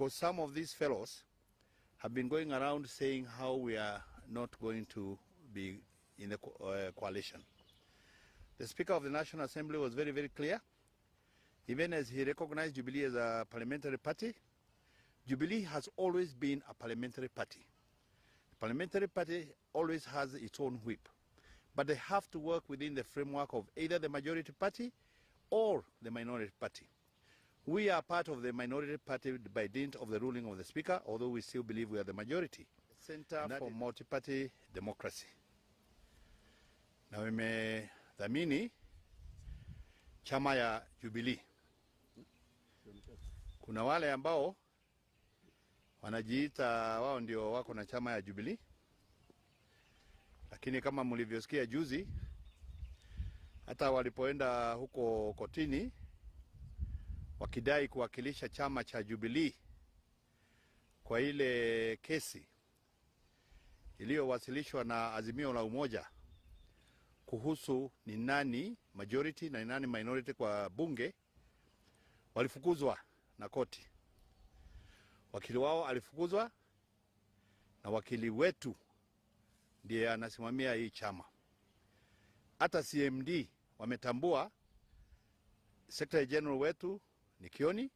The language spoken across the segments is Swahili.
Because some of these fellows have been going around saying how we are not going to be in the coalition. The Speaker of the National Assembly was very, very clear. Even as he recognized Jubilee as a parliamentary party, Jubilee has always been a parliamentary party. The parliamentary party always has its own whip, but they have to work within the framework of either the majority party or the minority party. We are part of the minority party by dint of the ruling of the Speaker, although we still believe we are the majority. Center for Multi-Party Democracy. Na imedhamini chama ya Jubilee. Kuna wale ambao wanajiita wao ndio wako na chama ya Jubilee, lakini kama mlivyosikia juzi, hata walipoenda huko kotini wakidai kuwakilisha chama cha Jubilee kwa ile kesi iliyowasilishwa na Azimio la Umoja kuhusu ni nani majority na ni nani minority kwa bunge, walifukuzwa na koti. Wakili wao alifukuzwa na wakili wetu ndiye anasimamia hii chama. Hata CMD wametambua Secretary General wetu ni Kioni,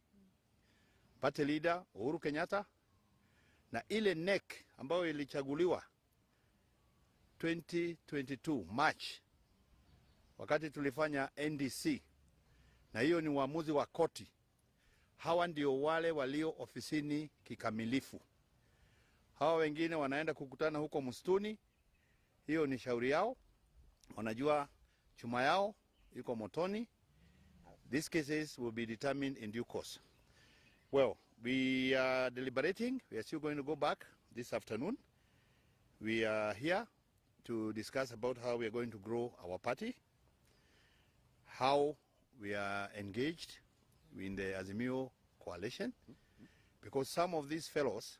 party leader Uhuru Kenyatta, na ile NEC ambayo ilichaguliwa 2022 March wakati tulifanya NDC, na hiyo ni uamuzi wa koti. Hawa ndio wale walio ofisini kikamilifu. Hawa wengine wanaenda kukutana huko msituni, hiyo ni shauri yao, wanajua chuma yao iko motoni. These cases will be determined in due course. Well, we are deliberating. We are still going to go back this afternoon. We are here to discuss about how we are going to grow our party, how we are engaged in the Azimio coalition, because some of these fellows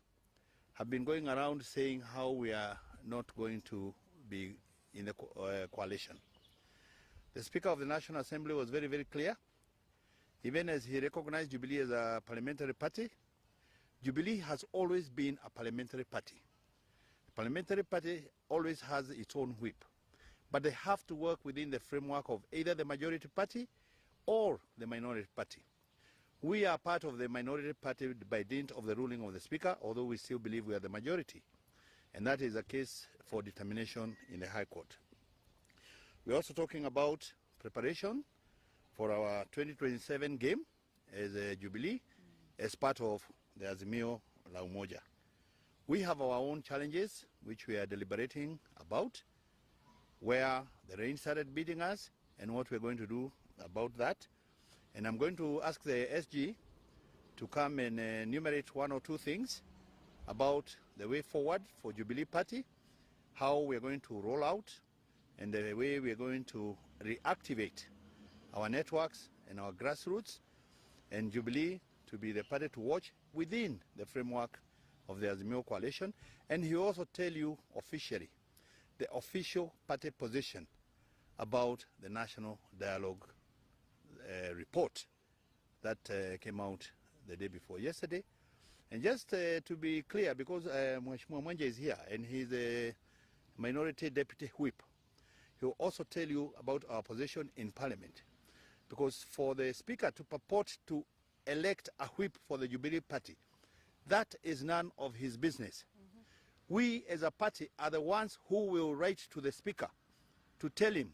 have been going around saying how we are not going to be in the coalition. The Speaker of the National Assembly was very, very clear. Even as he recognized Jubilee as a parliamentary party, Jubilee has always been a parliamentary party. The parliamentary party always has its own whip, but they have to work within the framework of either the majority party or the minority party. We are part of the minority party by dint of the ruling of the Speaker, although we still believe we are the majority. And that is a case for determination in the High Court. We're also talking about preparation for our 2027 game as a Jubilee, as part of the Azimio la Umoja. We have our own challenges, which we are deliberating about, where the rain started beating us and what we're going to do about that. And I'm going to ask the SG to come and enumerate one or two things about the way forward for Jubilee Party, how we are going to roll out, and the way we are going to reactivate our networks and our grassroots, and Jubilee to be the party to watch within the framework of the Azimio coalition. And he also tell you officially the official party position about the National Dialogue report that came out the day before yesterday. And just to be clear, because Mheshimiwa Mwenje is here and he's a minority deputy whip, he will also tell you about our position in Parliament. Because for the Speaker to purport to elect a whip for the Jubilee Party, that is none of his business. We as a party are the ones who will write to the Speaker to tell him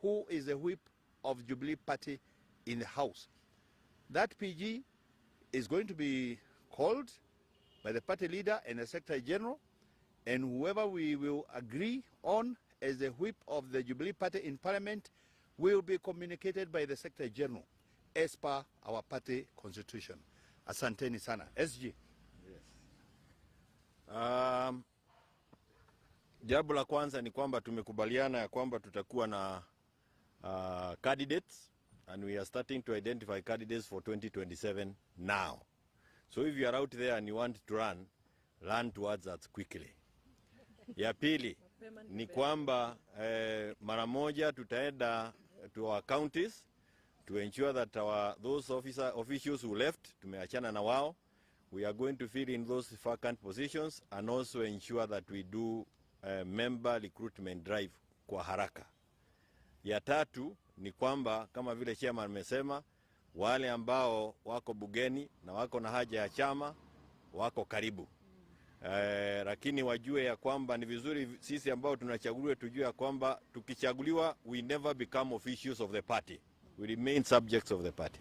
who is the whip of Jubilee Party in the House. That PG is going to be called by the party leader and the Secretary General, and whoever we will agree on as the whip of the Jubilee Party in Parliament will be communicated by the Secretary General as per our party constitution. Asanteni sana. SG. Yes. Jambo la kwanza ni kwamba tumekubaliana ya kwamba tutakuwa na candidates, and we are starting to identify candidates for 2027 now. So if you are out there and you want to run, run towards that quickly. Ya pili ni kwamba mara moja tutaenda to our counties to ensure that those officials who left, tumeachana na wao. We are going to fill in those vacant positions and also ensure that we do a member recruitment drive kwa haraka. Ya tatu ni kwamba kama vile chairman amesema, wale ambao wako bugeni na wako na haja ya chama wako karibu. Lakini wajue ya kwamba ni vizuri sisi ambao tunachaguliwa tujue ya kwamba tukichaguliwa we never become officials of the party. We remain subjects of the party.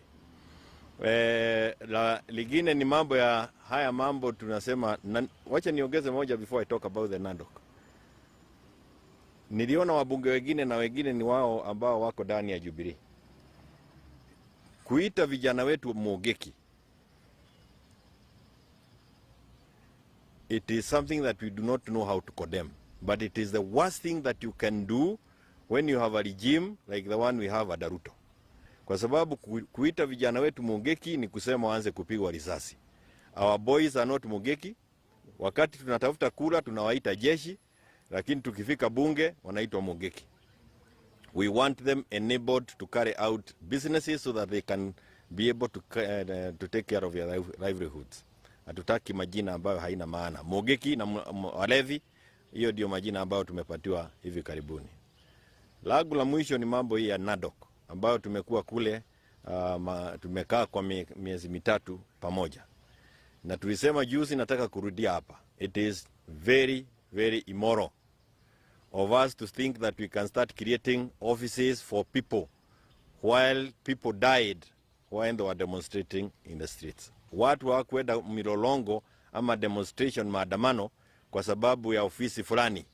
La lingine ni mambo ya haya mambo tunasema na, wacha niongeze moja before I talk about the NADOC. Niliona wabunge wengine na wengine ni wao ambao wako ndani ya Jubilee kuita vijana wetu Mungiki. It is something that we do not know how to condemn, but it is the worst thing that you can do when you have a regime like the one we have at Ruto. Kwa sababu kuita vijana wetu Mungiki ni kusema waanze kupigwa risasi. Our boys are not Mungiki. Wakati tunatafuta kura tunawaita jeshi, lakini tukifika bunge wanaitwa Mungiki. We want them enabled to carry out businesses so that they can be able to take care of their livelihoods. Hatutaki majina ambayo haina maana. Mungiki na walevi, hiyo ndio majina ambayo tumepatiwa hivi karibuni. Langu la mwisho ni mambo hii ya NADOC ambayo tumekuwa kule, tumekaa kwa miezi mitatu pamoja. Na tulisema juzi, nataka kurudia hapa. It is very, very immoral of us to think that we can start creating offices for people while people died when they were demonstrating in the streets. Watu hawakwenda milolongo ama demonstration, maandamano kwa sababu ya ofisi fulani.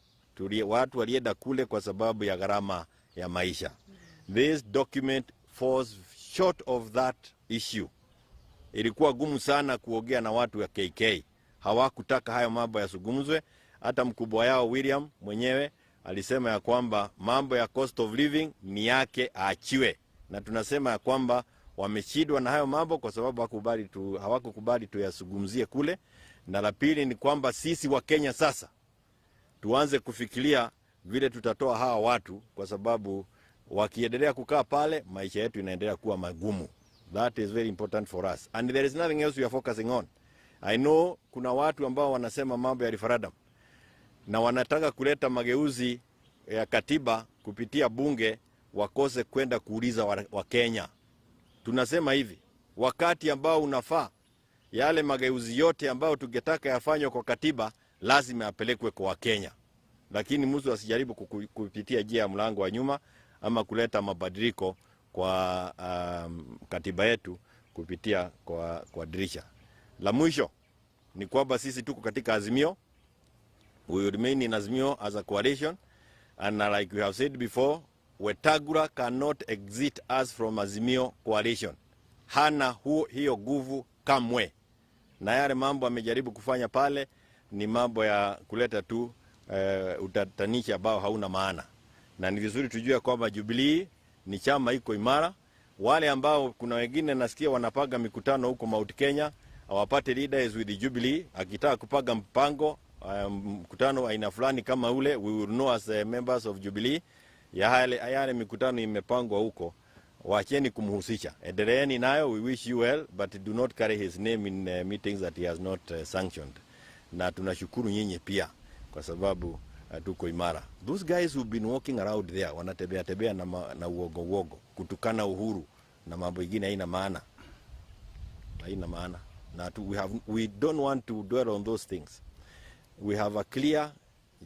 Watu walienda kule kwa sababu ya gharama ya maisha. This document falls short of that issue. Ilikuwa gumu sana kuongea na watu wa KK. Hawakutaka hayo mambo yasungumzwe. Hata mkubwa yao William mwenyewe alisema ya kwamba mambo ya cost of living ni yake aachiwe. Na tunasema ya kwamba wameshindwa na hayo mambo kwa sababu hawakukubali tuyasungumzie kule. Na la pili ni kwamba sisi wa Kenya sasa tuanze kufikiria vile tutatoa hawa watu, kwa sababu wakiendelea kukaa pale maisha yetu inaendelea kuwa magumu. That is very important for us. And there is nothing else we are focusing on. I know kuna watu ambao wanasema mambo ya referendum na wanataka kuleta mageuzi ya katiba kupitia bunge, wakose kwenda kuuliza wa Kenya. Tunasema hivi, wakati ambao unafaa yale mageuzi yote ambayo tungetaka yafanywe kwa katiba lazima yapelekwe kwa Wakenya. Lakini mtu asijaribu kupitia njia ya mlango wa nyuma ama kuleta mabadiliko kwa katiba yetu kupitia kwa dirisha. La mwisho ni kwamba sisi tuko katika Azimio. We will remain in Azimio as a coalition, and like we have said before, Wetangula cannot exit us from Azimio coalition. Hana hiyo nguvu kamwe. Na yale mambo amejaribu kufanya pale ni mambo ya kuleta tu utatanishi ambao hauna maana. Na ni vizuri tujue kwamba Jubilee ni chama iko imara. Wale ambao kuna wengine nasikia wanapanga mikutano huko Mount Kenya, our party leader is with the Jubilee, akitaka kupanga mpango mkutano aina fulani kama ule, we will know as members of Jubilee yale mikutano imepangwa huko, waacheni kumhusisha. Endeleeni nayo, we wish you well, but do not carry his name in meetings that he has not sanctioned. Na tunashukuru nyinyi pia kwa sababu tuko imara. Those guys who've been walking around there wanatembea tembea na uogo uogo, kutukana Uhuru na mambo mengine haina maana. Haina maana. Na we don't want to dwell on those things. We have a clear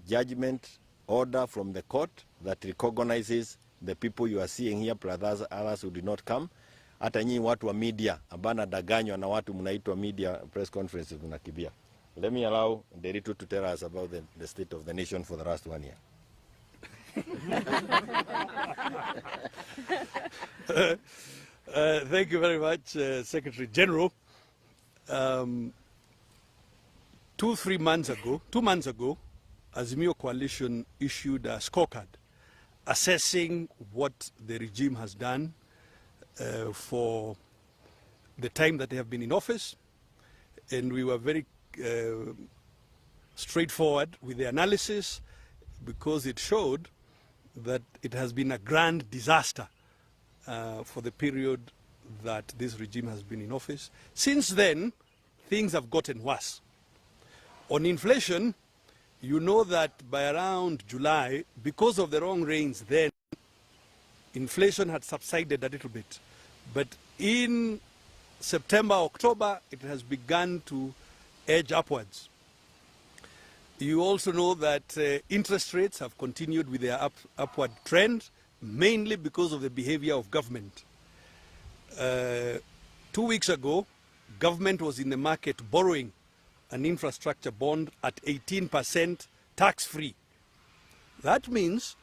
judgment order from the court that recognizes the people you are seeing here, plus others who did not come. Hata nyinyi watu wa media ambana daganywa na watu mnaitwa media press conferences mnakimbia. Let me allow Nderitu to tell us about the state of the nation for the last 1 year. Thank you very much, Secretary General. 2 months ago, Azimio Coalition issued a scorecard assessing what the regime has done for the time that they have been in office. And we were very straightforward with the analysis, because it showed that it has been a grand disaster for the period that this regime has been in office. Since then, Things have gotten worse. On inflation, you know that by around July, because of the wrong rains then, inflation had subsided a little bit. But in September, October, it has begun to edge upwards. You also know that interest rates have continued with their upward trend, mainly because of the behavior of government. 2 weeks ago, government was in the market borrowing an infrastructure bond at 18% tax-free. That means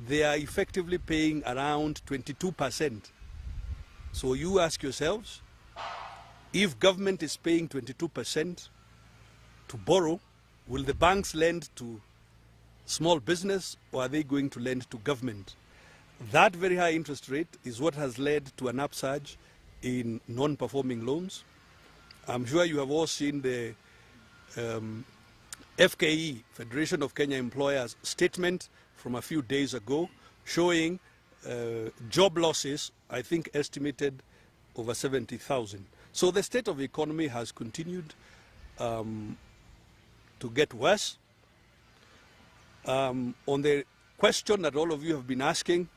they are effectively paying around 22%. So you ask yourselves, if government is paying 22% to borrow, will the banks lend to small business or are they going to lend to government? That very high interest rate is what has led to an upsurge in non-performing loans. I'm sure you have all seen the FKE, Federation of Kenya Employers, statement from a few days ago showing job losses, I think estimated over 70,000. So the state of the economy has continued to get worse. On the question that all of you have been asking,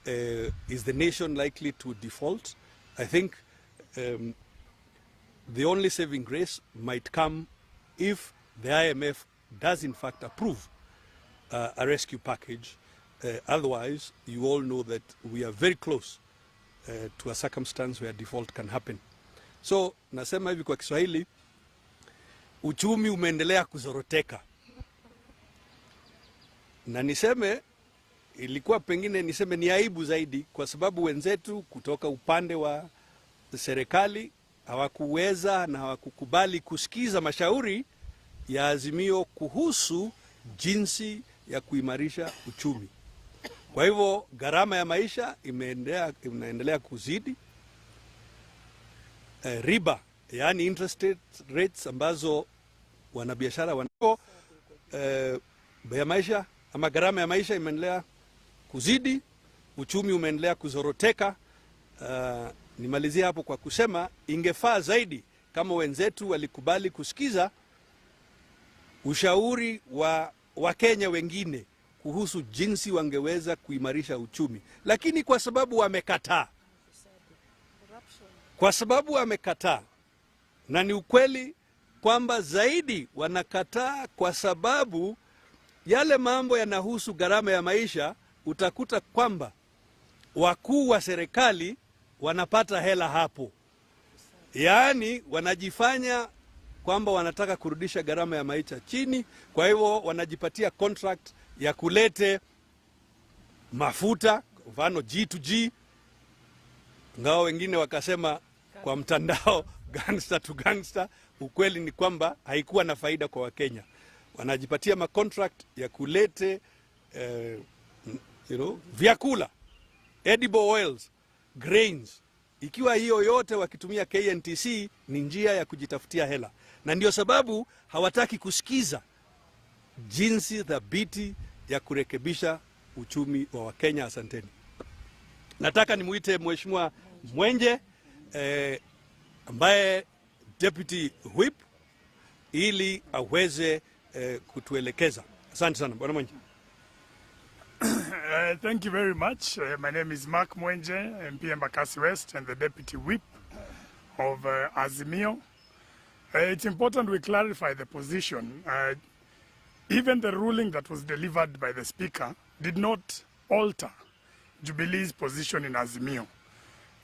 is the nation likely to default? I think the only saving grace might come if the IMF does in fact approve a rescue package. Otherwise, you all know that we are very close to a circumstance where default can happen. So nasema hivi kwa Kiswahili, uchumi umeendelea kuzoroteka, na niseme ilikuwa pengine niseme ni aibu zaidi, kwa sababu wenzetu kutoka upande wa serikali hawakuweza na hawakukubali kusikiza mashauri ya Azimio kuhusu jinsi ya kuimarisha uchumi. Kwa hivyo gharama ya maisha imeendelea kuzidi. Riba yaani interest rates ambazo wanabiashara wana bei ya maisha ama gharama ya maisha imeendelea kuzidi, uchumi umeendelea kuzoroteka. Nimalizie hapo kwa kusema ingefaa zaidi kama wenzetu walikubali kusikiza ushauri wa Wakenya wengine kuhusu jinsi wangeweza kuimarisha uchumi, lakini kwa sababu wamekataa, kwa sababu wamekataa, na ni ukweli kwamba zaidi wanakataa kwa sababu yale mambo yanahusu gharama ya maisha, utakuta kwamba wakuu wa serikali wanapata hela hapo, yaani wanajifanya kwamba wanataka kurudisha gharama ya maisha chini. Kwa hivyo wanajipatia contract ya kulete mafuta, kwa mfano G2G, ingawa wengine wakasema kwa mtandao gangster to gangster. Ukweli ni kwamba haikuwa na faida kwa Wakenya. Wanajipatia macontract ya kulete vyakula, edible oils, grains. Ikiwa hiyo yote wakitumia KNTC ni njia ya kujitafutia hela, na ndio sababu hawataki kusikiza jinsi thabiti ya kurekebisha uchumi wa Wakenya. Asanteni. Nataka nimuite Mheshimiwa Mwenje ambaye deputy whip ili aweze kutuelekeza. Asante sana Bwana Mwenje. Thank you very much. My name is Mark Mwenje, MP Embakasi West, and the Deputy Whip of Azimio. It's important we clarify the position. Even the ruling that was delivered by the Speaker did not alter Jubilee's position in Azimio.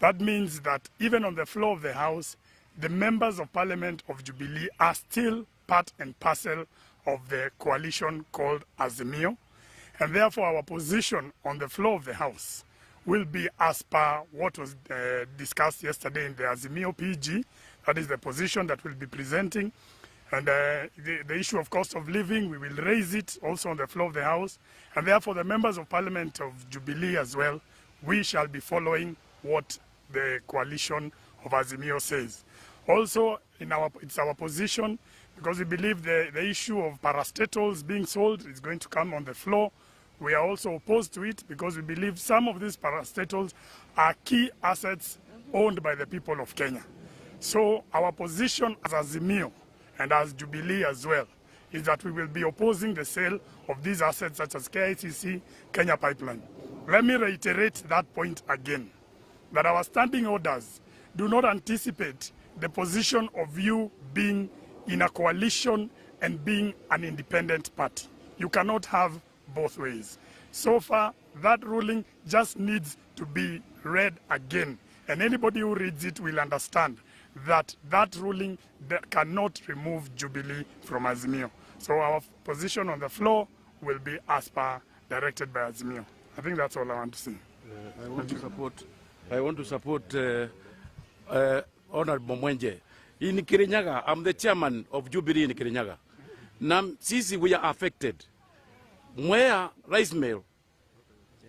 That means that even on the floor of the House, the members of Parliament of Jubilee are still part and parcel of the coalition called Azimio. And therefore, our position on the floor of the House will be as per what was discussed yesterday in the Azimio PG. That is the position that we'll be presenting. And the issue of cost of living, we will raise it also on the floor of the House. And therefore, the members of Parliament of Jubilee as well, we shall be following what the coalition of Azimio says. Also, it's our position because we believe the issue of parastatals being sold is going to come on the floor. We are also opposed to it because we believe some of these parastatals are key assets owned by the people of Kenya. So our position as Azimio and as Jubilee as well is that we will be opposing the sale of these assets such as KICC, Kenya Pipeline. Let me reiterate that point again, that our standing orders do not anticipate the position of you being in a coalition and being an independent party. You cannot have both ways. So far, that ruling just needs to be read again. And anybody who reads it will understand that that ruling that cannot remove Jubilee from Azimio. So our position on the floor will be as per directed by Azimio. I think that's all I want to say. I want to support Honorable Mwenje. In Kirinyaga, I'm the chairman of Jubilee in Kirinyaga. Na sisi we are affected. Mwea rice mill,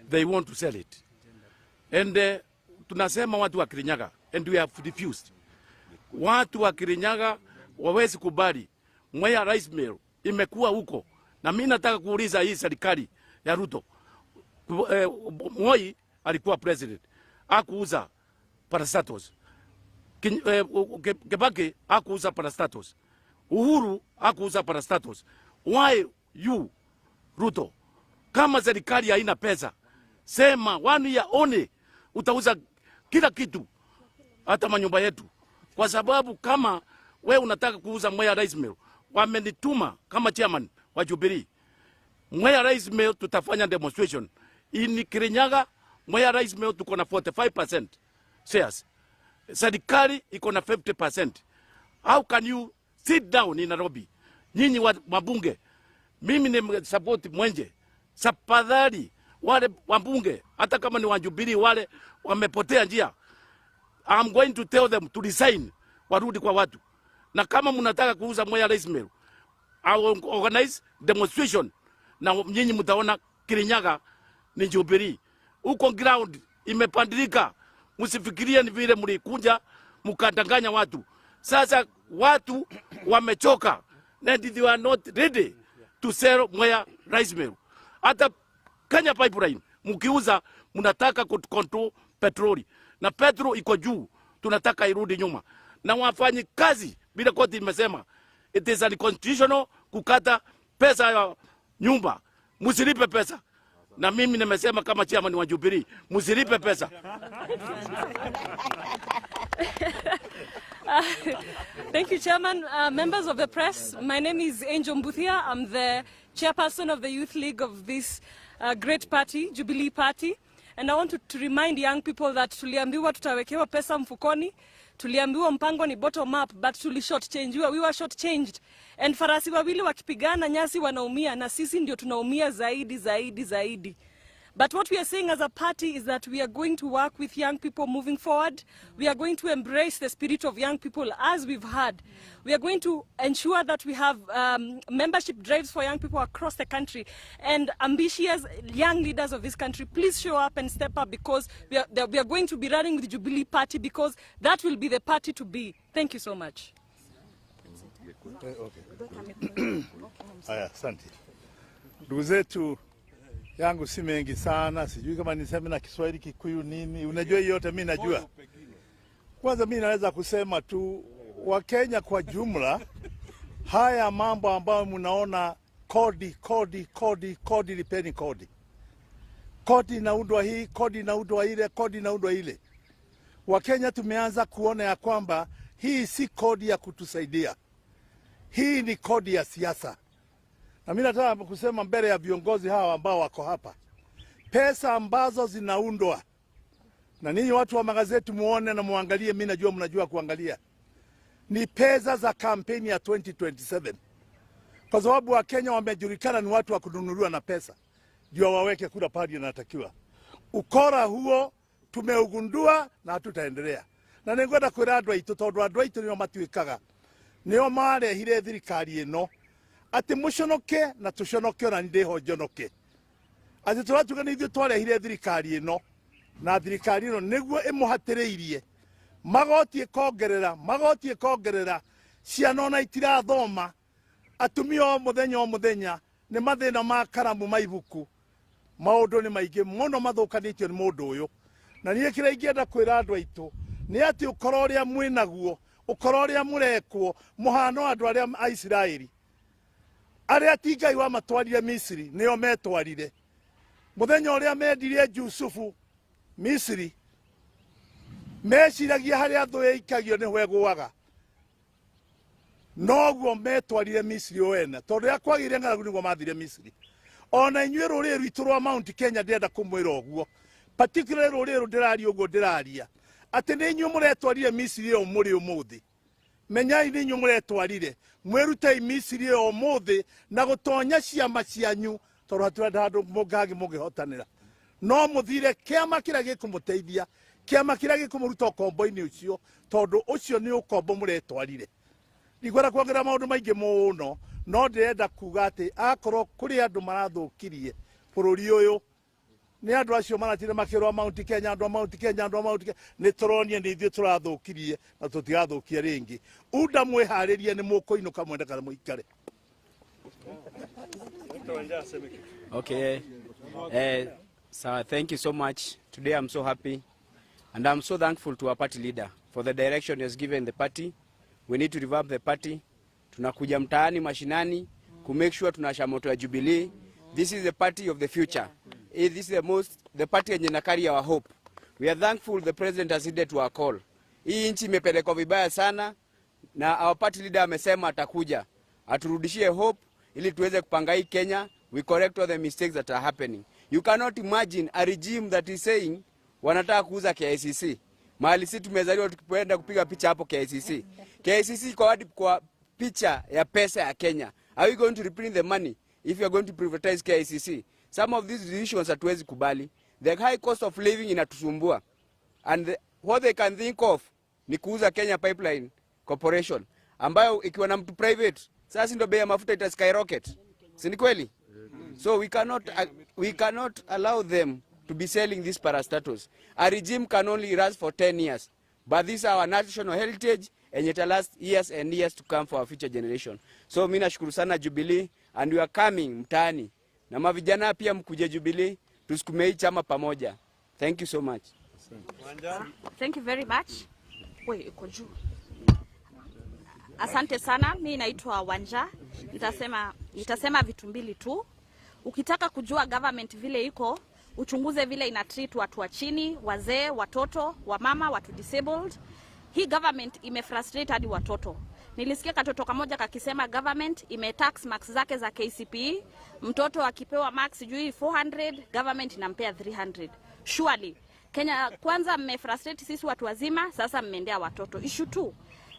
they want to sell it. And tunasema watu wa Kirinyaga, and we have refused. Watu wa Kirinyaga wawezi kubali. Mwea rice mill imekuwa huko. Na mimi nataka kuuliza hii serikali ya Ruto. Moi alikuwa president, hakuuza parastatos. Kibaki hakuuza parastatos. Uhuru hakuuza parastatos. Why you Ruto? Kama serikali haina pesa, sema 1 year only utauza kila kitu, hata manyumba yetu. Kwa sababu kama we unataka kuuza Mwea Rice Mill, wamenituma kama chairman wa Jubilee. Mwea Rice Mill tutafanya demonstration. In Kirinyaga, Mwea Rice Mill tuko na 45% shares. Serikali iko na 50%. How can you sit down in Nairobi? Nyinyi wabunge, mimi ni support Mwenje. Tafadhali wale wabunge, hata kama ni wa Jubilee wale wamepotea njia, I'm going to tell them to resign, warudi kwa watu. Na kama mnataka kuuza Mwea Rice Mill, I will organize demonstration. Na nyinyi mtaona Kirinyaga ni Jubilee. Huko ground imepandilika. Msifikirie ni vile mlikunja mkadanganya watu. Sasa watu wamechoka and they are not ready to sell Mwea Rice Mill. Hata Kenya Pipeline mkiuza, mnataka control petroli, na petrol iko juu, tunataka irudi nyuma. Na wafanyi kazi bila koti imesema it is unconstitutional kukata pesa ya nyumba. Msilipe pesa. Na mimi nimesema kama chairman wa Jubilee, msilipe pesa. Thank you, Chairman. Members of the press, my name is Angel Mbuthia. I'm the chairperson of the Youth League of this great party, Jubilee Party. And I want to remind young people that tuliambiwa tutawekewa pesa mfukoni, tuliambiwa mpango ni bottom up, but tuli short change. We were short changed. And farasi wawili wakipigana nyasi wanaumia, na sisi ndio tunaumia zaidi, zaidi, zaidi. But what we are saying as a party is that we are going to work with young people moving forward. We are going to embrace the spirit of young people as we've had. We are going to ensure that we have membership drives for young people across the country. And ambitious young leaders of this country, please show up and step up, because we are going to be running with the Jubilee Party, because that will be the party to be. Thank you so much. Okay. Aya, asante. Ndugu zetu, yangu si mengi sana, sijui kama niseme na Kiswahili, Kikuyu nini, unajua hiyo yote mimi najua. Kwanza mimi naweza kusema tu Wakenya kwa jumla, haya mambo ambayo mnaona kodi, kodi, kodi, kodi, lipeni kodi. Kodi inaundwa hii, kodi inaundwa ile, kodi inaundwa ile. Wakenya tumeanza kuona ya kwamba hii si kodi ya kutusaidia. Hii ni kodi ya siasa. Na mimi nataka kusema mbele ya viongozi hawa ambao wako hapa, pesa ambazo zinaundwa, na ninyi watu wa magazeti muone na muangalie, mimi najua mnajua kuangalia, ni pesa za kampeni ya 2027. Kwa sababu wa Kenya wamejulikana ni watu wa kununuliwa na pesa, ndio waweke kura pale inatakiwa. Ukora huo tumeugundua na hatutaendelea. Na ningwenda kwira andu aitu, tondu andu aitu nio matuikaga, nio marehire thirikari ino ati muconoke na tuconoke, ona ndiho njonoke. Ati turatuga ni ithuĩ twarehire thirikari ino, na thirikari ino niguo imuhatĩrĩirie magoti ĩkongerera, magoti ĩkongerera, ciana ona itirathoma, atumia o mũthenya o mũthenya nĩ mathĩna ma karamu ma ibuku. Maũndũ nĩ maingĩ mũno mathũkanĩtio nĩ mũndũ ũyũ. Na niĩ kĩrĩa ingĩenda kwĩra andũ aitũ nĩ atĩ ũkora ũrĩa mwĩnaguo Ũkorwo ũrĩa mũrekwo mũhano andũ arĩa a Isiraeli arĩa ti Ngai wamatwarire Misiri nĩo metwarire. Mũthenya ũrĩa mendirie Jusufu Misiri meciragia harĩa thũ ĩikagio nĩho ĩgũaga, noguo metwarire Misiri o ene, tondũ rĩrĩa kwagĩire ng'aragu nĩguo mathire Misiri. Ona inyuĩ rũrĩrĩ rwitũ rwa Mount Kenya ndĩrenda kũmwĩra ũguo, particularly rũrĩrĩ rũrũ ndĩraria ũguo, ndĩraria atĩ nĩ inyuĩ mũretwarire Misiri ĩyo mũrĩ ũmũthĩ. Menyai nĩ inyuĩ mũretwarire, mwĩrutei Misiri ĩyo ũmũthĩ na gũtonya ciama cianyu, tondũ hatirenda handũ mũngangĩ mũngĩhotanĩra. No mũthire kĩama kĩrĩa gĩkũmũteithia, kĩama kĩrĩa gĩkũmũruta ũkombo-inĩ ũcio, tondũ ũcio nĩ ũkombo mũretwarire. Ndikwenda kuongerera maũndũ maingĩ mũno, no ndĩrenda kuga atĩ akorwo kũrĩ andũ marathũkirie bũrũri ũyũ nĩ andũ acio maratinda makĩrwo Mount Kenya, andũ a Mount Kenya, andũ a Mount Kenya, nĩ tũronire nĩ ithuĩ tũrathũkirie na tũtigathũkia rĩngĩ. Unda mwĩharĩrie nĩ mũkũinũka mwende kana mũikare. Okay. So thank you so much. Today I'm so happy and I'm so thankful to our party leader for the direction he has given the party. We need to revamp the party. Tunakuja mtaani mashinani ku make sure tunawasha moto ya Jubilee. This is the party of the future. This is the party yenye na carry our hope. We are thankful the president has heeded to our call. Hii nchi imepelekwa vibaya sana na our party leader amesema atakuja aturudishie hope ili tuweze kupanga hii Kenya. We correct all the mistakes that are happening. You cannot imagine a regime that is saying wanataka kuuza KICC. Mahali sisi tumezaliwa tukienda kupiga picha hapo KICC. KICC kwa wadi kwa picha ya pesa ya Kenya. Are we going to reprint the money if you are going to privatize KICC? Some of these decisions hatuwezi kubali. The high cost of living inatusumbua. And what they can think of ni kuuza Kenya Pipeline Corporation ambayo ikiwa na mtu private, sasa ndio bei ya mafuta ita skyrocket. Si ni kweli? So we cannot allow them to be selling these parastatals. A regime can only last for 10 years. But this is our national heritage and it will last years and years to come for our future generation. So mimi nashukuru sana Jubilee and we are coming mtaani. Na mavijana pia mkuje Jubilee, tusukume hii chama pamoja. Thank you so much. Thank you very much. Wait, iko juu. Asante sana. Mi naitwa Wanja. Nitasema vitu mbili tu. Ukitaka kujua government vile iko, uchunguze vile ina treat watu wa chini, wazee, watoto, wamama, watu disabled. Hii government imefrustrate hadi watoto. Nilisikia katoto kamoja kakisema government imetax marks zake za KCPE. Mtoto akipewa marks sijui 400, government inampea 300. Surely Kenya Kwanza mmefrustrate sisi watu wazima, sasa mmeendea watoto. Issue 2.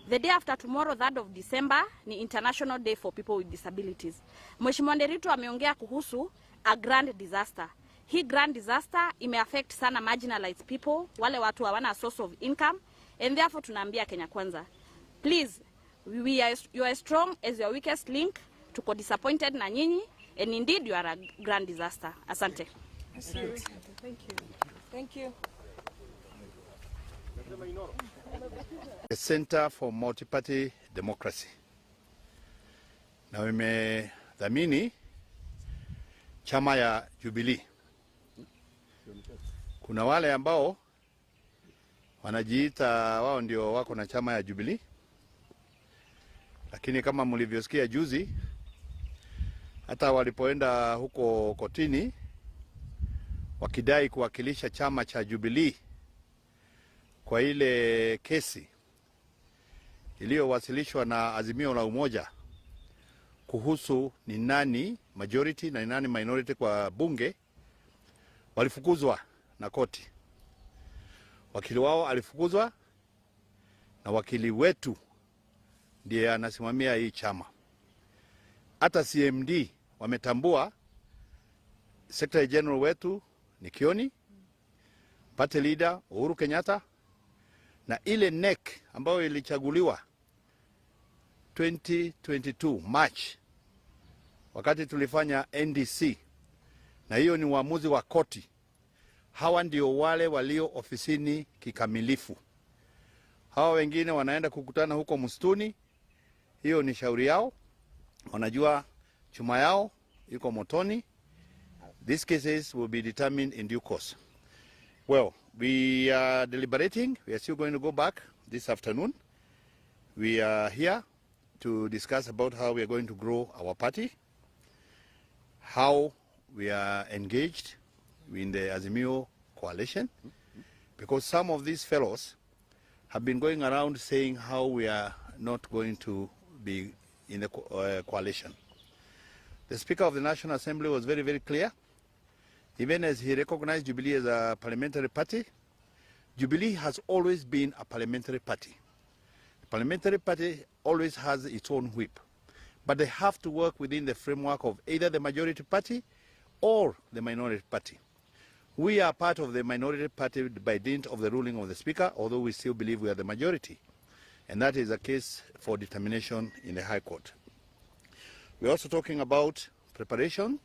The day after tomorrow, 3rd of December, ni International Day for People with Disabilities. Mheshimiwa Nderitu ameongea kuhusu a grand disaster. Hii grand disaster imeaffect sana marginalized people, wale watu hawana source of income, and therefore tunaambia Kenya Kwanza, please, you are strong as your weakest link. Tuko disappointed na nyinyi, and indeed you are a grand disaster. Asante. Thank you. Thank you. The Center for Multi-Party Democracy, na imedhamini chama ya Jubilee. Kuna wale ambao wanajiita wao ndio wako na chama ya Jubilee, lakini kama mlivyosikia juzi, hata walipoenda huko kotini wakidai kuwakilisha chama cha Jubilee kwa ile kesi iliyowasilishwa na Azimio la Umoja kuhusu ni nani majority na ni nani minority kwa bunge, walifukuzwa na koti. Wakili wao alifukuzwa na wakili wetu ndiye anasimamia hii chama. Hata CMD wametambua Secretary General wetu ni Kioni, party leader Uhuru Kenyatta, na ile NEC ambayo ilichaguliwa 2022 March wakati tulifanya NDC, na hiyo ni uamuzi wa koti. Hawa ndio wale walio ofisini kikamilifu. Hawa wengine wanaenda kukutana huko msituni, hiyo ni shauri yao, wanajua chuma yao iko motoni. These cases will be determined in due course. Well, we are deliberating. We are still going to go back this afternoon. We are here to discuss about how we are going to grow our party, how we are engaged in the Azimio coalition, because some of these fellows have been going around saying how we are not going to be in the coalition. The Speaker of the National Assembly was very, very clear. Even as he recognized Jubilee as a parliamentary party, Jubilee has always been a parliamentary party. The parliamentary party always has its own whip, but they have to work within the framework of either the majority party or the minority party. We are part of the minority party by dint of the ruling of the Speaker, although we still believe we are the majority. And that is a case for determination in the High Court. We're also talking about preparation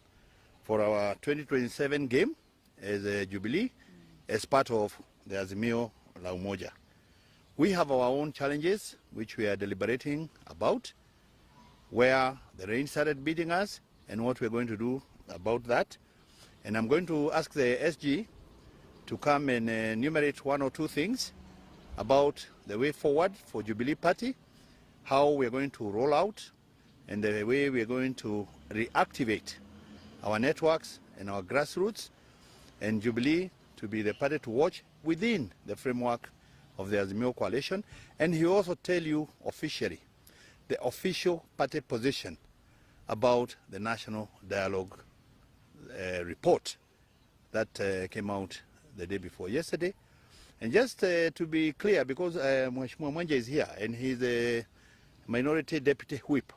for our 2027 game as a Jubilee, as part of the Azimio La Umoja. We have our own challenges, which we are deliberating about, where the rain started beating us and what we're going to do about that. And I'm going to ask the SG to come and enumerate one or two things about the way forward for Jubilee Party, how we're going to roll out, and the way we're going to reactivate our networks and our grassroots, and Jubilee to be the party to watch within the framework of the Azimio coalition. And he also tell you officially the official party position about the National Dialogue report that came out the day before yesterday. And just to be clear, because Mheshimiwa Mwenje is here and he's a minority deputy whip,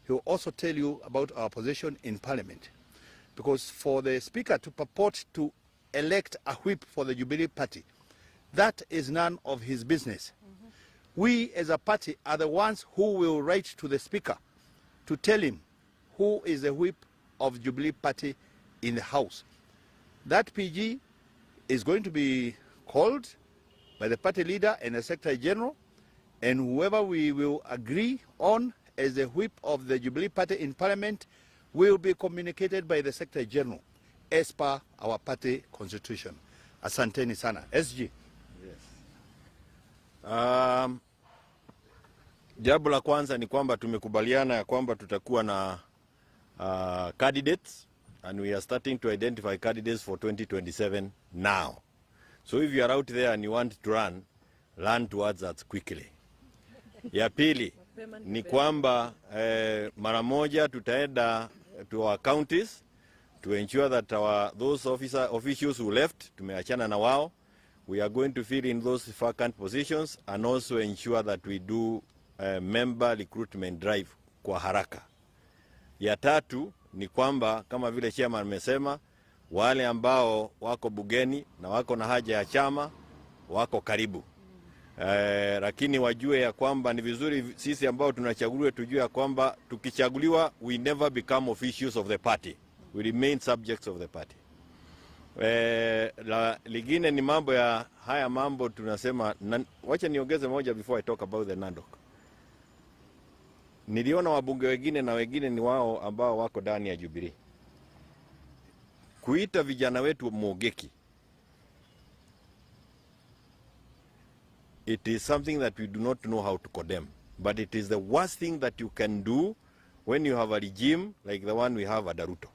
he will also tell you about our position in Parliament. Because for the Speaker to purport to elect a whip for the Jubilee Party, that is none of his business. We as a party are the ones who will write to the Speaker to tell him who is the whip of Jubilee Party in the House. That PG is going to be called by the party leader and the Secretary General, and whoever we will agree on as the whip of the Jubilee Party in Parliament will be communicated by the Secretary General as per our party constitution. Asanteni sana. SG. Yes. Jambo la kwanza ni kwamba tumekubaliana ya kwamba tutakuwa na candidates, and we are starting to identify candidates for 2027 now. So if you are out there and you want to run, run towards that quickly. Ya pili ni kwamba mara moja tutaenda to our counties to ensure that those officials who left, tumeachana na wao. We are going to fill in those vacant positions and also ensure that we do a member recruitment drive kwa haraka. Ya tatu ni kwamba kama vile chairman amesema, wale ambao wako bugeni na wako na haja ya chama wako karibu. Lakini wajue ya kwamba ni vizuri sisi ambao tunachaguliwa tujue ya kwamba tukichaguliwa we never become officials of the party. We remain subjects of the party. Lingine ni mambo ya haya mambo tunasema, wacha niongeze moja before I talk about the NADOC. Niliona wabunge wengine na wengine ni wao ambao wako ndani ya Jubilee kuita vijana wetu Mugeki. It is something that we do not know how to condemn, but it is the worst thing that you can do when you have a regime like the one we have at Ruto.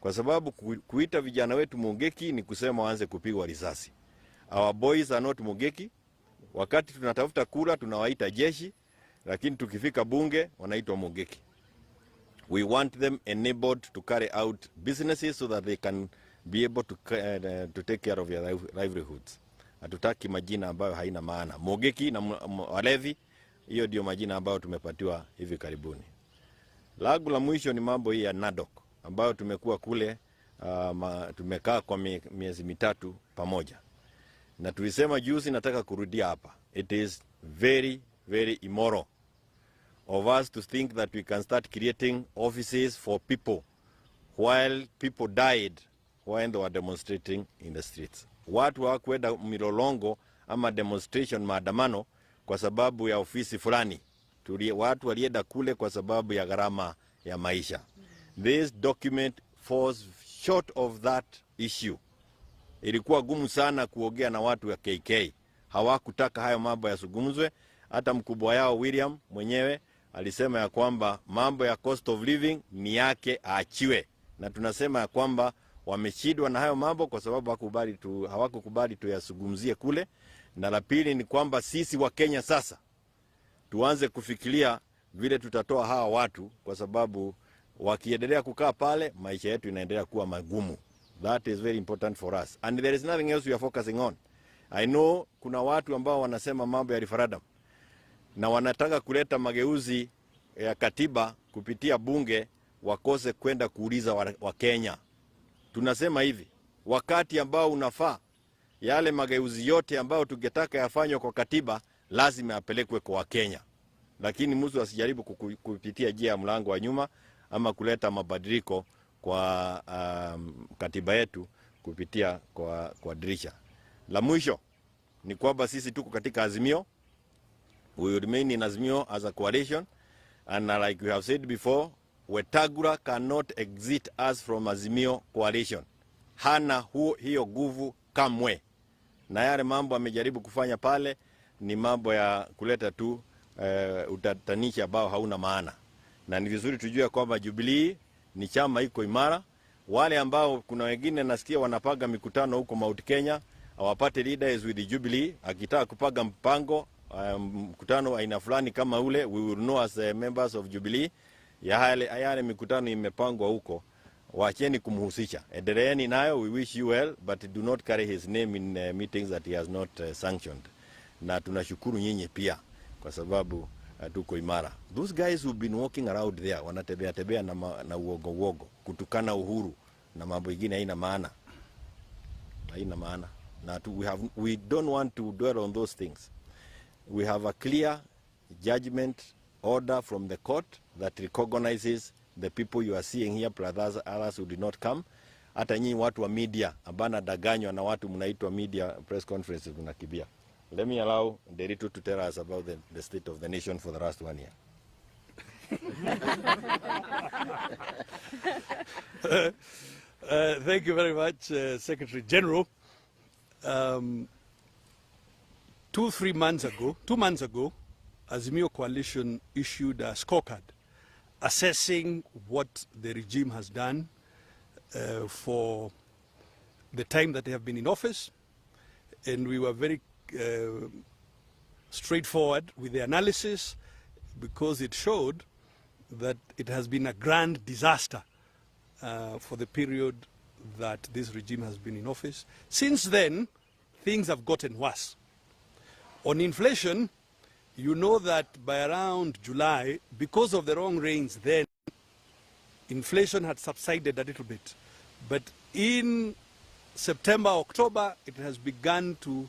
Kwa sababu kuita vijana wetu Mugeki ni kusema waanze kupigwa risasi. Our boys are not Mugeki. Wakati tunatafuta kura tunawaita jeshi, lakini tukifika bunge wanaitwa Mugeki. We want them enabled to carry out businesses so that they can be able to take care of their livelihoods. Hatutaki majina ambayo haina maana. Mugeki na walevi, hiyo ndio majina ambayo tumepatiwa hivi karibuni. Langu la mwisho ni mambo hii ya NADOC ambayo tumekuwa kule, tumekaa kwa miezi mitatu pamoja. Na tulisema juzi, nataka kurudia hapa. It is very, very immoral of us to think that we can start creating offices for people while people died when they were demonstrating in the streets. Watu hawakwenda milolongo ama demonstration maandamano kwa sababu ya ofisi fulani. Watu walienda kule kwa sababu ya gharama ya maisha. This document falls short of that issue. Ilikuwa gumu sana kuongea na watu wa KK. Hawakutaka hayo mambo yasungumzwe. Hata mkubwa yao William mwenyewe alisema ya kwamba mambo ya cost of living ni yake aachiwe, na tunasema ya kwamba wameshindwa na hayo mambo kwa sababu hawakukubali tuyazungumzie kule. Na la pili ni kwamba sisi wa Kenya sasa tuanze kufikiria vile tutatoa hawa watu, kwa sababu wakiendelea kukaa pale maisha yetu inaendelea kuwa magumu. That is very important for us and there is nothing else we are focusing on. I know kuna watu ambao wanasema mambo ya referendum na wanataka kuleta mageuzi ya katiba kupitia bunge, wakose kwenda kuuliza wa Kenya. Tunasema hivi, wakati ambao unafaa yale mageuzi yote ambayo tungetaka yafanywe kwa katiba lazima yapelekwe kwa Wakenya, lakini mtu asijaribu kupitia njia ya mlango wa nyuma ama kuleta mabadiliko kwa katiba yetu kupitia kwa dirisha. La mwisho ni kwamba sisi tuko katika Azimio. We will remain in Azimio as a coalition, and like we have said before, Wetangula cannot exit us from Azimio coalition. Hana hiyo nguvu kamwe, na yale mambo amejaribu kufanya pale ni mambo ya kuleta tu utatanishi ambao hauna maana. Na ni vizuri tujue kwamba Jubilee ni chama iko imara. Wale ambao kuna wengine nasikia wanapanga mikutano huko Mount Kenya, our party leader is with the Jubilee. Akitaka kupanga mpango mkutano aina fulani kama ule, we will know as members of Jubilee. Yale mikutano imepangwa huko, waacheni kumhusisha, endeleeni nayo, we wish you well, but do not carry his name in meetings that he has not sanctioned. Na tunashukuru nyinyi pia kwa sababu tuko imara. Those guys who've been walking around there wanatembea tembea na uogo uogo, kutukana Uhuru na mambo mengine haina maana. Haina maana. Na we don't want to dwell on those things. We have a clear judgment order from the court that recognizes the people you are seeing here plus others who did not come. Hata nyinyi watu wa media ambana daganywa na watu mnaitwa media press conferences mnakibia. Let me allow Nderitu to tell us about the state of the nation for the last 1 year. Thank you very much, Secretary General. 2 months ago, Azimio Coalition issued a scorecard assessing what the regime has done for the time that they have been in office, and we were very straightforward with the analysis, because it showed that it has been a grand disaster for the period that this regime has been in office. Since then, things have gotten worse. On inflation, you know that by around July, because of the wrong rains then, inflation had subsided a little bit. But in September, October, it has begun to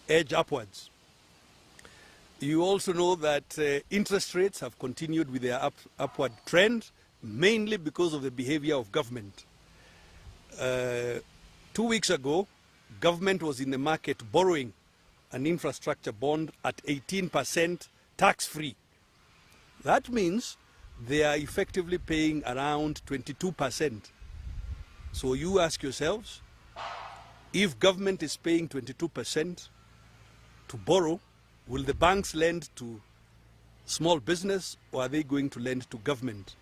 edge upwards. You also know that interest rates have continued with their upward trend, mainly because of the behavior of government. 2 weeks ago, government was in the market borrowing an infrastructure bond at 18% tax-free. That means they are effectively paying around 22%. So you ask yourselves, if government is paying 22% to borrow, will the banks lend to small business, or are they going to lend to government?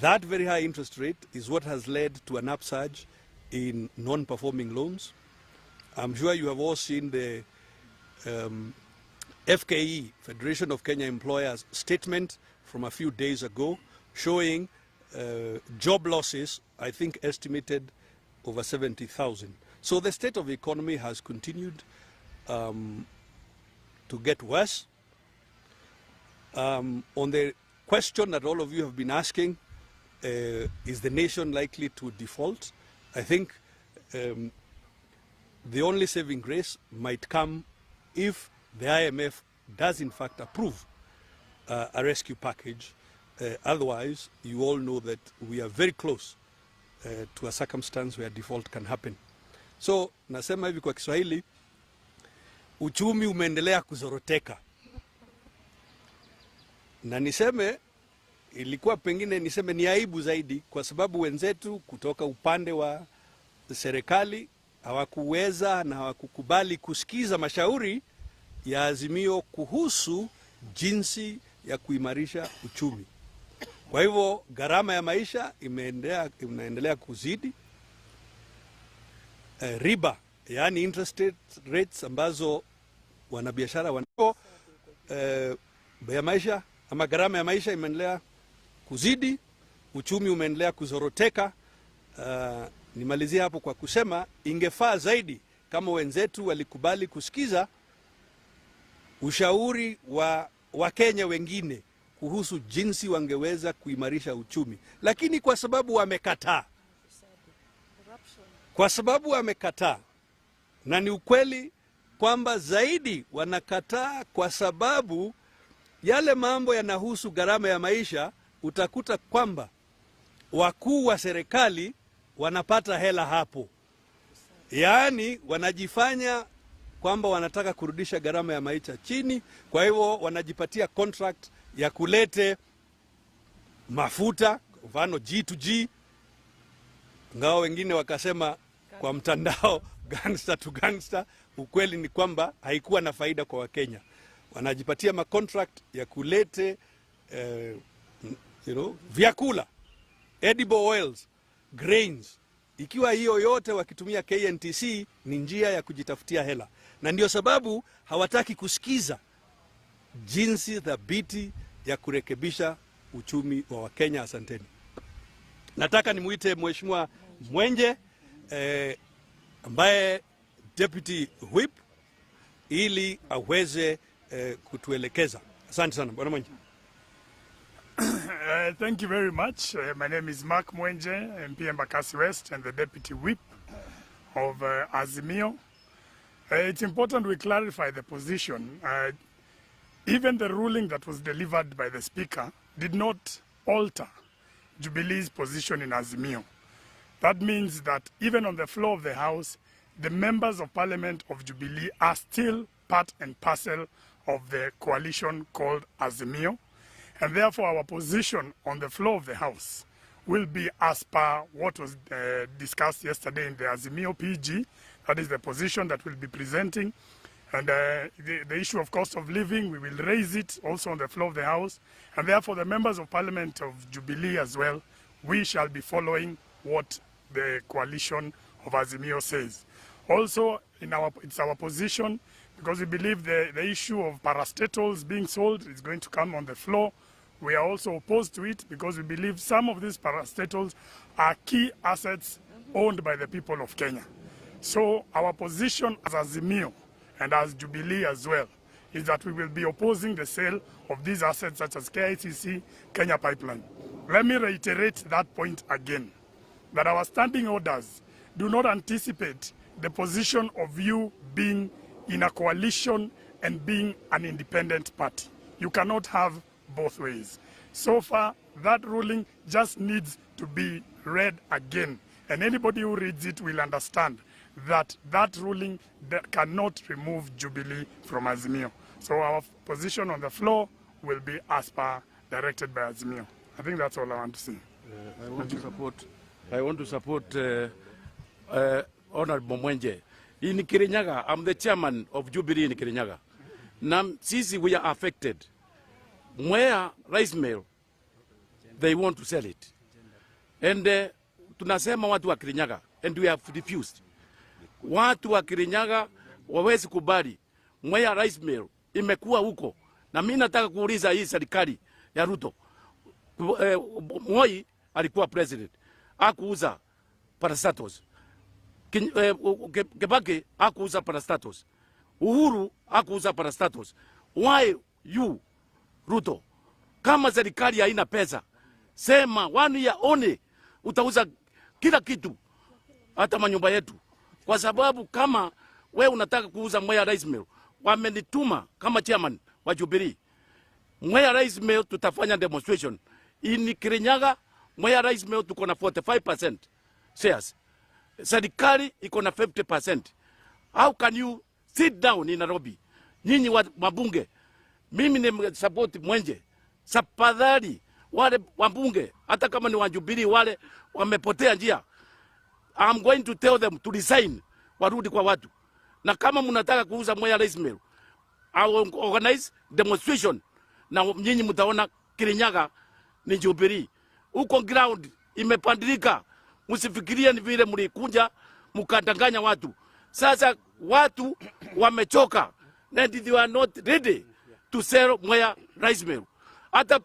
That very high interest rate is what has led to an upsurge in non-performing loans. I'm sure you have all seen the FKE, Federation of Kenya Employers, statement from a few days ago showing job losses, I think estimated over 70,000. So the state of the economy has continued to get worse. On the question that all of you have been asking, is the nation likely to default? I think the only saving grace might come if the IMF does in fact approve a rescue package. Otherwise, you all know that we are very close to a circumstance where default can happen. So, nasema hivi kwa Kiswahili, uchumi umeendelea kuzoroteka. Na niseme, ilikuwa pengine niseme ni aibu zaidi kwa sababu wenzetu kutoka upande wa serikali hawakuweza na hawakukubali kusikiza mashauri ya Azimio kuhusu jinsi ya kuimarisha uchumi. Kwa hivyo gharama ya maisha imeendelea kuzidi. Riba, yaani interest rates ambazo wanabiashara wanao, bei ya maisha ama gharama ya maisha imeendelea kuzidi, uchumi umeendelea kuzoroteka. Nimalizie hapo kwa kusema ingefaa zaidi kama wenzetu walikubali kusikiza ushauri wa Wakenya wengine kuhusu jinsi wangeweza kuimarisha uchumi, lakini kwa sababu wamekataa, na ni ukweli kwamba zaidi wanakataa kwa sababu yale mambo yanahusu gharama ya maisha, utakuta kwamba wakuu wa serikali wanapata hela hapo, yaani wanajifanya kwamba wanataka kurudisha gharama ya maisha chini, kwa hivyo wanajipatia contract ya kulete mafuta, mfano G2G, ingawa wengine wakasema kwa mtandao gangster to gangster. Ukweli ni kwamba haikuwa na faida kwa Wakenya. Wanajipatia macontract ya kulete vyakula, edible oils, grains. Ikiwa hiyo yote wakitumia KNTC ni njia ya kujitafutia hela, na ndio sababu hawataki kusikiza jinsi thabiti ya kurekebisha uchumi wa Wakenya. Asanteni. Nataka nimuite Mheshimiwa Mwenje ambaye deputy whip ili aweze kutuelekeza. Asante sana, Bwana Mwenje. Thank you very much. My name is Mark Mwenje, MP Embakasi West and the Deputy Whip of Azimio. It's important we clarify the position. Even the ruling that was delivered by the Speaker did not alter Jubilee's position in Azimio. That means that even on the floor of the House, the members of Parliament of Jubilee are still part and parcel of the coalition called Azimio. And therefore, our position on the floor of the House will be as per what was discussed yesterday in the Azimio PG. That is the position that we'll be presenting. And the issue of cost of living, we will raise it also on the floor of the House. And therefore, the members of Parliament of Jubilee as well, we shall be following what the coalition of Azimio says. Also, it's our position because we believe the issue of parastatals being sold is going to come on the floor. We are also opposed to it because we believe some of these parastatals are key assets owned by the people of Kenya. So our position as Azimio and as Jubilee as well is that we will be opposing the sale of these assets such as KICC, Kenya Pipeline. Let me reiterate that point again, that our standing orders do not anticipate the position of you being in a coalition and being an independent party. You cannot have both ways. So far, that ruling just needs to be read again. And anybody who reads it will understand that that ruling that cannot remove Jubilee from Azimio. So our position on the floor will be as per directed by Azimio. I think that's all I want to say. I want to support Honorable Mwenje. In Kirinyaga, I'm the chairman of Jubilee in Kirinyaga. Na sisi we are affected. Mwea Rice Mill, they want to sell it. And tunasema watu wa Kirinyaga, and we have refused. Watu wa Kirinyaga wawezi kubali Mwea Rice Mill imekuwa huko, na mimi nataka kuuliza hii serikali ya Ruto. Moi alikuwa president, akuuza parastatals. Kibaki akuuza parastatals. Uhuru akuuza parastatals. Why you, Ruto? Kama serikali haina pesa, sema one year only utauza kila kitu, hata manyumba yetu, kwa sababu kama we unataka kuuza Mwea Rice Mill, wamenituma kama chairman wa Jubilee. Mwea Rice Mill tutafanya demonstration in Kirinyaga. Mwea Rice Mill tuko na 45% shares, serikali iko na 50%. How can you sit down in Nairobi? Nyinyi wa mabunge, mimi ni support Mwenje. Tafadhali wale wabunge, hata kama ni wa Jubilee wale wamepotea njia, I'm going to tell them to resign, warudi kwa watu. Na kama mnataka kuuza Mwea Rice Mill, I will organize demonstration. Na nyinyi mtaona Kirinyaga ni Jubilee. Huko ground imepandilika. Msifikirie ni vile mlikunja mkadanganya watu. Sasa watu wamechoka and they are not ready to sell Mwea Rice Mill. Hata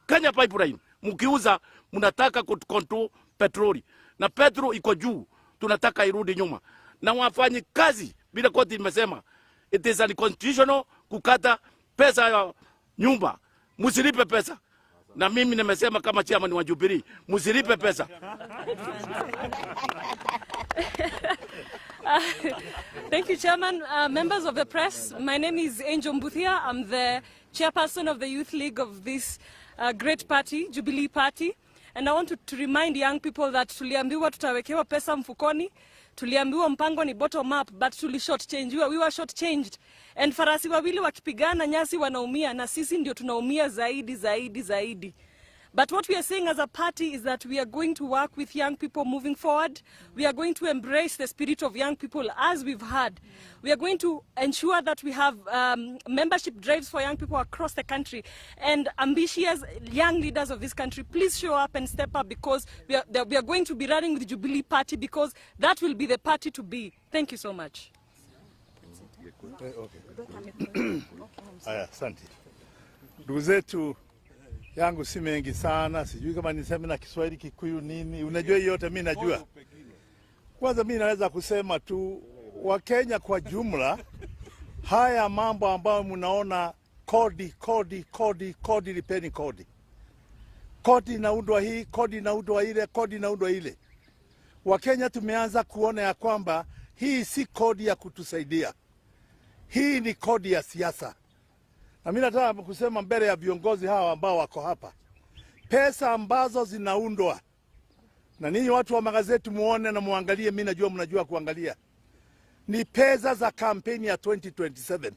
Kenya Pipeline mkiuza, mnataka control petroli na petrol iko juu, tunataka irudi nyuma. Na wafanyi kazi bila koti imesema it is unconstitutional kukata pesa ya nyumba, msilipe pesa. Na mimi nimesema kama chairman wa Jubilee, msilipe pesa. Thank you, Chairman. Members of the press, my name is Angel Mbuthia. I'm the chairperson of the Youth League of this great party, Jubilee Party. And I want to remind young people that tuliambiwa tutawekewa pesa mfukoni, tuliambiwa mpango ni bottom up, but tuli short change. We were short changed. And farasi wawili wakipigana nyasi wanaumia, na sisi ndio tunaumia zaidi, zaidi, zaidi. But what we are saying as a party is that we are going to work with young people moving forward. We are going to embrace the spirit of young people as we've had. We are going to ensure that we have membership drives for young people across the country. And ambitious young leaders of this country, please show up and step up, because we are going to be running with the Jubilee Party, because that will be the party to be. Thank you so much. Okay. Aya, asante. Ndugu zetu, yangu si mengi sana, sijui kama niseme na Kiswahili, Kikuyu nini, unajua hiyo yote mimi najua. Kwanza mimi naweza kusema tu Wakenya kwa jumla, haya mambo ambayo mnaona kodi, kodi, kodi, kodi, lipeni kodi. Kodi inaundwa hii, kodi inaundwa ile, kodi inaundwa ile. Wakenya tumeanza kuona ya kwamba hii si kodi ya kutusaidia. Hii ni kodi ya siasa. Na mimi nataka kusema mbele ya viongozi hawa ambao wako hapa, pesa ambazo zinaundwa, na ninyi watu wa magazeti muone na muangalie, mimi najua mnajua kuangalia, ni pesa za kampeni ya 2027.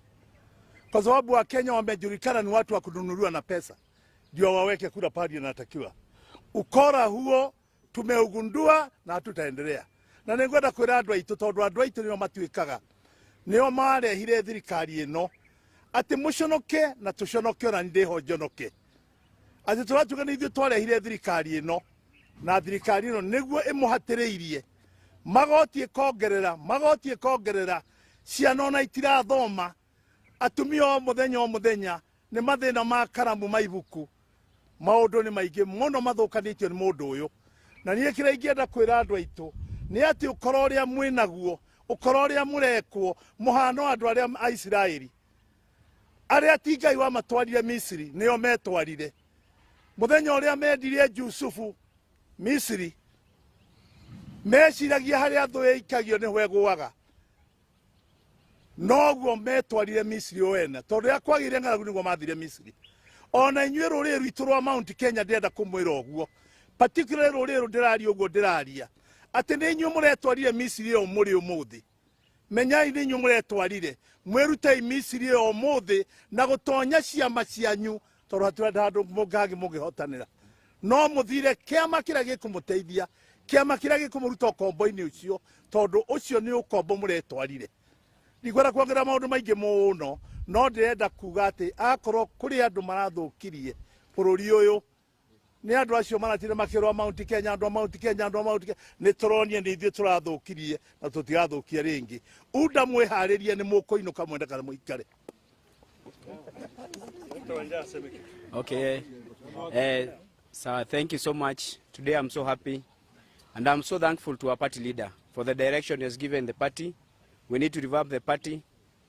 Kwa sababu Wakenya wamejulikana ni watu wa kununuliwa na pesa, ndio waweke kura pale inatakiwa. Ukora huo tumeugundua na hatutaendelea. Na ningwenda kwira andu aitu, tondu andu aitu nio matuikaga, nio marehire thirikari ino ati muconoke na tuconoke ona ndiho njonoke, ati turatuga ni ithuĩ twarehire thirikari ino, na thirikari ino niguo imuhatĩrĩirie magoti ĩkongerera, magoti ĩkongerera, ciana ona itirathoma, atumia o mũthenya o mũthenya nĩ mathĩna ma karamu ma ibuku, maũndũ nĩ maingĩ mũno mathũkanĩtio nĩ mũndũ ũyũ. Na niĩ kĩrĩa ingĩenda kwĩra andũ aitũ nĩ atĩ ũkora ũrĩa mwĩnaguo, ũkora ũrĩa mũrekwo, mũhano andũ arĩa a Isiraeli arĩa ti Ngai wamatwarire Misiri nĩo metwarire. Mũthenya ũrĩa mendirie Jusufu Misiri, meciragia harĩa thũ ĩikagio nĩho ĩgũaga, noguo metwarire Misiri o ene, tondũ rĩrĩa kwagĩire ng'aragu nĩguo mathire Misiri. Ona inyuĩ rũrĩrĩ rwitũ rwa Mount Kenya ndĩrenda kũmwĩra ũguo, particularly rũrĩrĩ ndĩraria ũguo ndĩraria, atĩ nĩ inyuĩ mũretwarire Misiri ĩyo mũrĩ ũmũthĩ. Menyai nĩ inyuĩ mũretwarire, mwĩrutei Misiri ĩyo ũmũthĩ na gũtonya ciama cianyu, tondũ hatirĩ handũ mũngĩ mũngĩhotanĩra. No mũthire kĩama kĩrĩa gĩkũmũteithia, kĩama kĩrĩa gĩkũmũruta ũkombo-inĩ ũcio, tondũ ũcio nĩ ũkombo mũretwarire. Ndikwenda kuongerera maũndũ maingĩ mũno, no ndĩrenda kuga atĩ akorwo kũrĩ andũ marathũkirie bũrũri ũyũ, nĩ andũ acio maratire makĩrwo Mount Kenya, andũ a Mount Kenya, andũ a Mount Kenya, nĩ tũronie nĩ ithuĩ tũrathũkirie na tũtigathũkia rĩngĩ. Unda mwĩharĩrie nĩ mũkũinũka mwende kana mũikare. Okay. So thank you so much. Today I'm so happy and I'm so thankful to our party leader for the direction he has given the party. We need to revamp the party.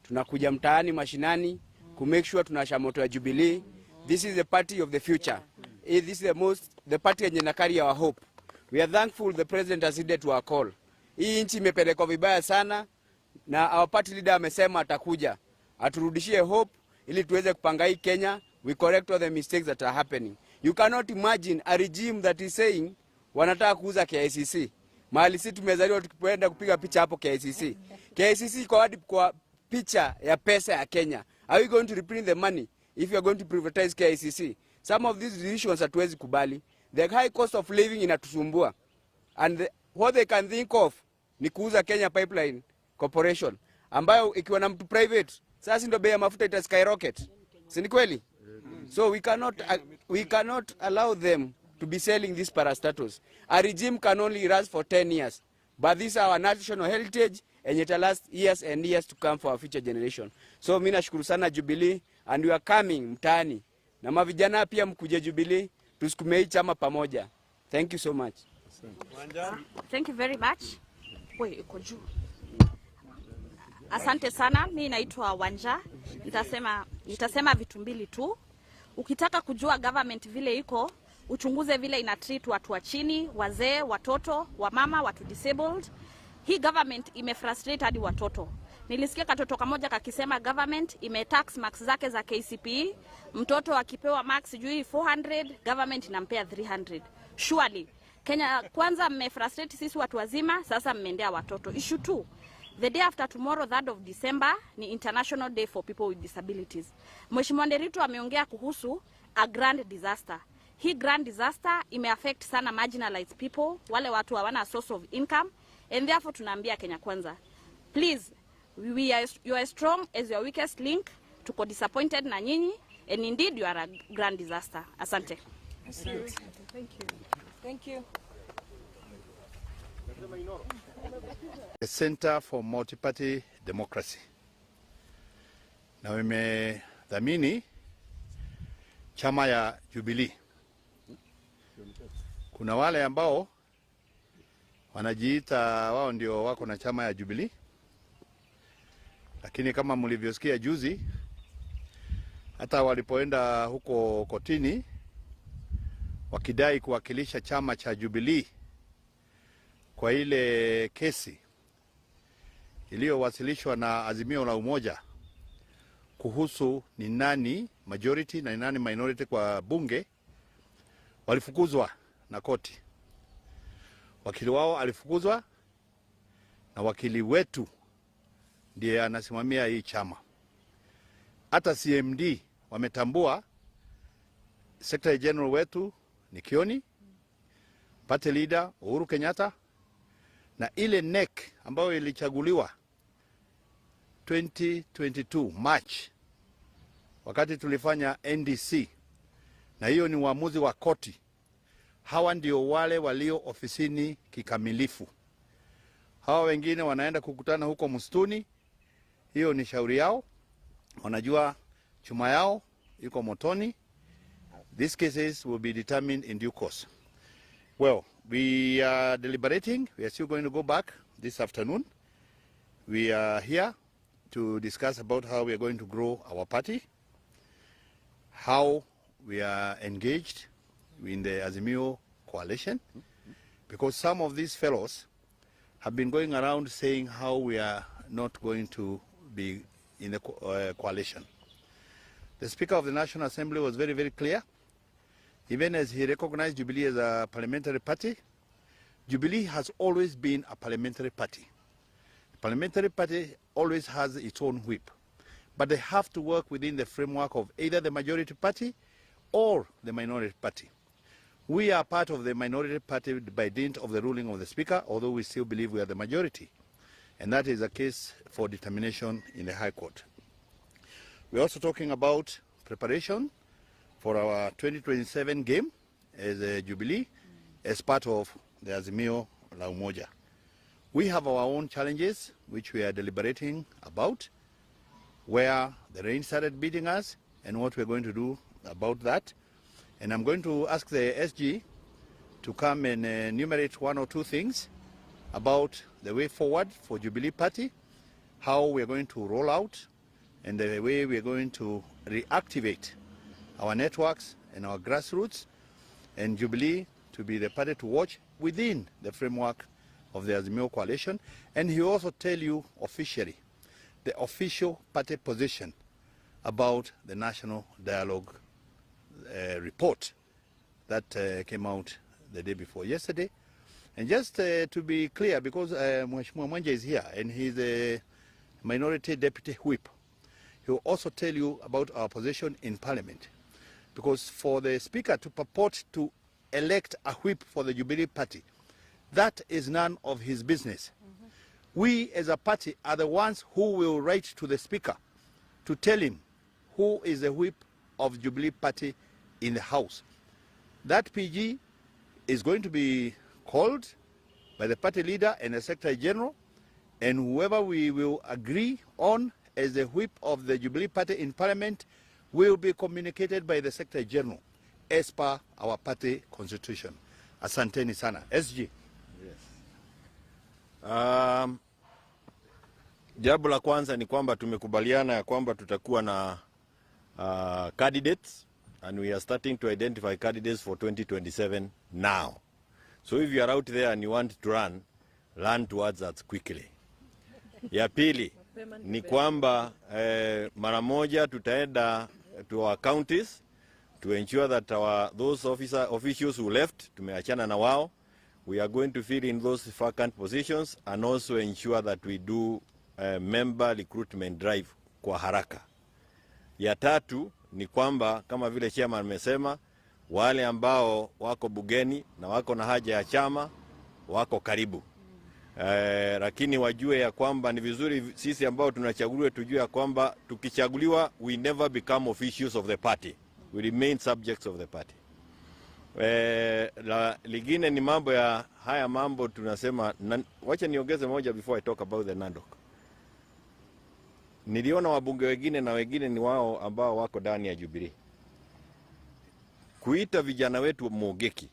Tunakuja mtaani mashinani ku make sure tunasha moto ya Jubilee. This is the party of the future. This is the party yenye na carry our hope. We are thankful the president has heeded to our call. Hii nchi imepelekwa vibaya sana na our party leader amesema atakuja aturudishie hope ili tuweze kupanga hii Kenya. We correct all the mistakes that are happening. You cannot imagine a regime that is saying wanataka kuuza KICC. Mahali sisi tumezaliwa tukienda kupiga picha hapo KICC. KICC iko hadi kwa picha ya pesa ya Kenya. Are we going to reprint the money if you are going to privatize KICC? Some of these decisions hatuwezi kubali. The high cost of living inatusumbua. And what they can think of ni kuuza Kenya Pipeline Corporation ambayo ikiwa na mtu private, sasa ndio bei ya mafuta ita skyrocket. Si ni kweli? So we cannot allow them to be selling these parastatals. A regime can only last for 10 years. But this is our national heritage and it will last years and years to come for our future generation. So mimi nashukuru sana Jubilee and we are coming mtaani. Na mavijana pia mkuje Jubilee, tusukume hii chama pamoja. Thank you so much. Thank you very much. We, iko juu. Asante sana. Mi naitwa Wanja. Nitasema vitu mbili tu. Ukitaka kujua government vile iko, uchunguze vile ina treat watu wa chini, wazee, watoto, wamama, watu disabled. Hii government imefrustrate hadi watoto. Nilisikia katoto kamoja kakisema government imetax marks zake za KCPE. Mtoto akipewa marks sijui 400, government inampea 300. Surely Kenya Kwanza mmefrustrate sisi watu wazima, sasa mmeendea watoto. Issue 2. The day after tomorrow, 3rd of December, ni International Day for People with Disabilities. Mheshimiwa Nderitu ameongea kuhusu a grand disaster. Hii grand disaster imeaffect sana marginalized people, wale watu hawana source of income, and therefore tunaambia Kenya Kwanza, please, you are strong as your weakest link. Tuko disappointed na nyinyi, and indeed you are a grand disaster. Asante. Thank you. Thank you. The Center for Multi-Party Democracy na imedhamini chama ya Jubilee. Kuna wale ambao wanajiita wao ndio wako na chama ya Jubilee, lakini kama mlivyosikia juzi, hata walipoenda huko kotini wakidai kuwakilisha chama cha Jubilee kwa ile kesi iliyowasilishwa na Azimio la Umoja kuhusu ni nani majority na ni nani minority kwa bunge, walifukuzwa na koti. Wakili wao alifukuzwa na wakili wetu ndiye anasimamia hii chama. Hata CMD wametambua Secretary General wetu ni Kioni, party leader Uhuru Kenyatta, na ile NEC ambayo ilichaguliwa 2022 March wakati tulifanya NDC, na hiyo ni uamuzi wa koti. Hawa ndio wale walio ofisini kikamilifu. Hawa wengine wanaenda kukutana huko msituni, hiyo ni shauri yao, wanajua chuma yao iko motoni. These cases will be determined in due course. Well, we are deliberating. We are still going to go back this afternoon. We are here to discuss about how we are going to grow our party, how we are engaged in the Azimio coalition, because some of these fellows have been going around saying how we are not going to be in the coalition. The Speaker of the National Assembly was very, very clear. Even as he recognized Jubilee as a parliamentary party, Jubilee has always been a parliamentary party. The parliamentary party always has its own whip, but they have to work within the framework of either the majority party or the minority party. We are part of the minority party by dint of the ruling of the Speaker, although we still believe we are the majority. And that is a case for determination in the High Court. We're also talking about preparation for our 2027 game as a Jubilee, as part of the Azimio la Umoja. We have our own challenges, which we are deliberating about, where the rain started beating us and what we're going to do about that. And I'm going to ask the SG to come and enumerate one or two things about the way forward for Jubilee Party, how we are going to roll out, and the way we are going to reactivate our networks and our grassroots, and Jubilee to be the party to watch within the framework of the Azimio coalition. And he will also tell you officially the official party position about the National Dialogue report that came out the day before yesterday. And just to be clear, because Mheshimiwa Mwenje is here and he's a minority deputy whip, he will also tell you about our position in Parliament. Because for the Speaker to purport to elect a whip for the Jubilee Party, that is none of his business. We as a party are the ones who will write to the Speaker to tell him who is the whip of Jubilee Party in the House. That PG is going to be called by the party leader and the Secretary General, and whoever we will agree on as the whip of the Jubilee Party in Parliament will be communicated by the Secretary General as per our party constitution. Asanteni sana. SG. Jambo la kwanza ni kwamba tumekubaliana ya kwamba tutakuwa na candidates and we are starting to identify candidates for 2027 now. So if you are out there and you want to run, run towards that quickly. Ya pili ni kwamba mara moja tutaenda to our counties to ensure that those officials who left, tumeachana na wao. We are going to fill in those vacant positions and also ensure that we do a member recruitment drive kwa haraka. Ya tatu ni kwamba kama vile chairman amesema, wale ambao wako bugeni na wako na haja ya chama wako karibu. Lakini wajue ya kwamba ni vizuri sisi ambao tunachaguliwa tujue ya kwamba tukichaguliwa we never become officials of the party. We remain subjects of the party. Lingine ni mambo ya haya mambo tunasema, wacha niongeze moja before I talk about the NADOC. Niliona wabunge wengine na wengine ni wao ambao wako ndani ya Jubilee kuita vijana wetu Mugeki.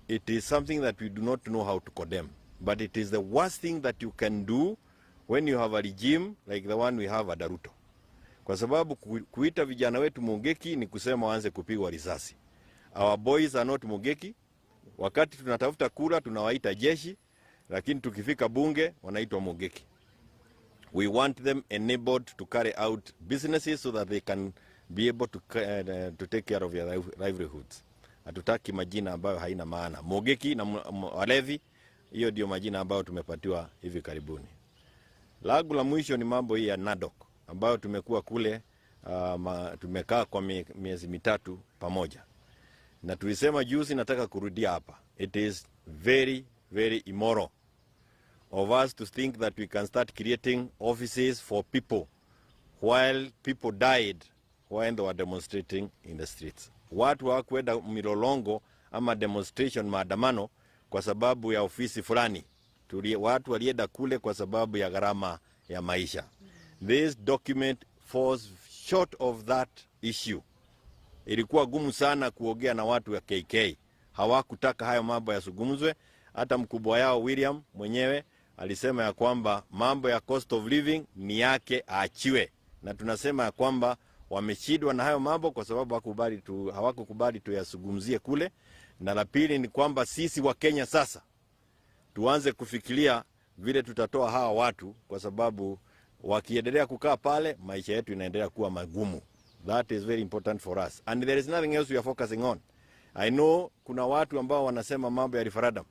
It is something that we do not know how to condemn, but it is the worst thing that you can do when you have a regime like the one we have at Ruto. Kwa sababu kuita vijana wetu Mugeki ni kusema waanze kupigwa risasi. Our boys are not Mugeki. Wakati tunatafuta kura tunawaita jeshi, lakini tukifika bunge wanaitwa Mugeki. We want them enabled to carry out businesses so that they can be able to take care of their livelihoods. Hatutaki majina ambayo haina maana. Mugeki na walevi, hiyo ndio majina ambayo tumepatiwa hivi karibuni. Langu la mwisho ni mambo hii ya NADOC ambayo tumekuwa kule, tumekaa kwa miezi mitatu pamoja. Na tulisema juzi, nataka kurudia hapa. It is very, very immoral of us to think that we can start creating offices for people while people died when they were demonstrating in the streets. Watu hawakwenda milolongo ama demonstration maandamano kwa sababu ya ofisi fulani. Watu walienda kule kwa sababu ya gharama ya maisha. This document falls short of that issue. Ilikuwa gumu sana kuongea na watu wa KK. Hawakutaka hayo mambo yasungumzwe. Hata mkubwa yao William mwenyewe alisema ya kwamba mambo ya cost of living ni yake aachiwe. Na tunasema ya kwamba wameshindwa na hayo mambo kwa sababu hawakukubali tuyasungumzie kule. Na la pili ni kwamba sisi wa Kenya sasa tuanze kufikiria vile tutatoa hawa watu, kwa sababu wakiendelea kukaa pale maisha yetu inaendelea kuwa magumu. That is very important for us. And there is nothing else we are focusing on. I know kuna watu ambao wanasema mambo ya referendum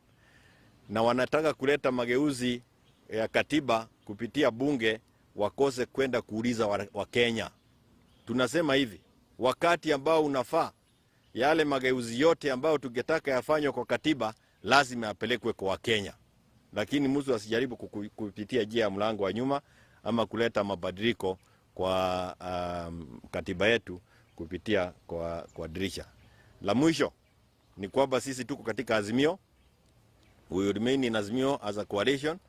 na wanataka kuleta mageuzi ya katiba kupitia bunge, wakose kwenda kuuliza wa Kenya. Tunasema hivi, wakati ambao unafaa yale mageuzi yote ambayo tungetaka yafanywe kwa katiba lazima yapelekwe kwa Wakenya. Lakini mtu asijaribu kupitia njia ya mlango wa nyuma ama kuleta mabadiliko kwa katiba yetu kupitia kwa dirisha. La mwisho ni kwamba sisi tuko katika Azimio. We will remain in Azimio as a coalition,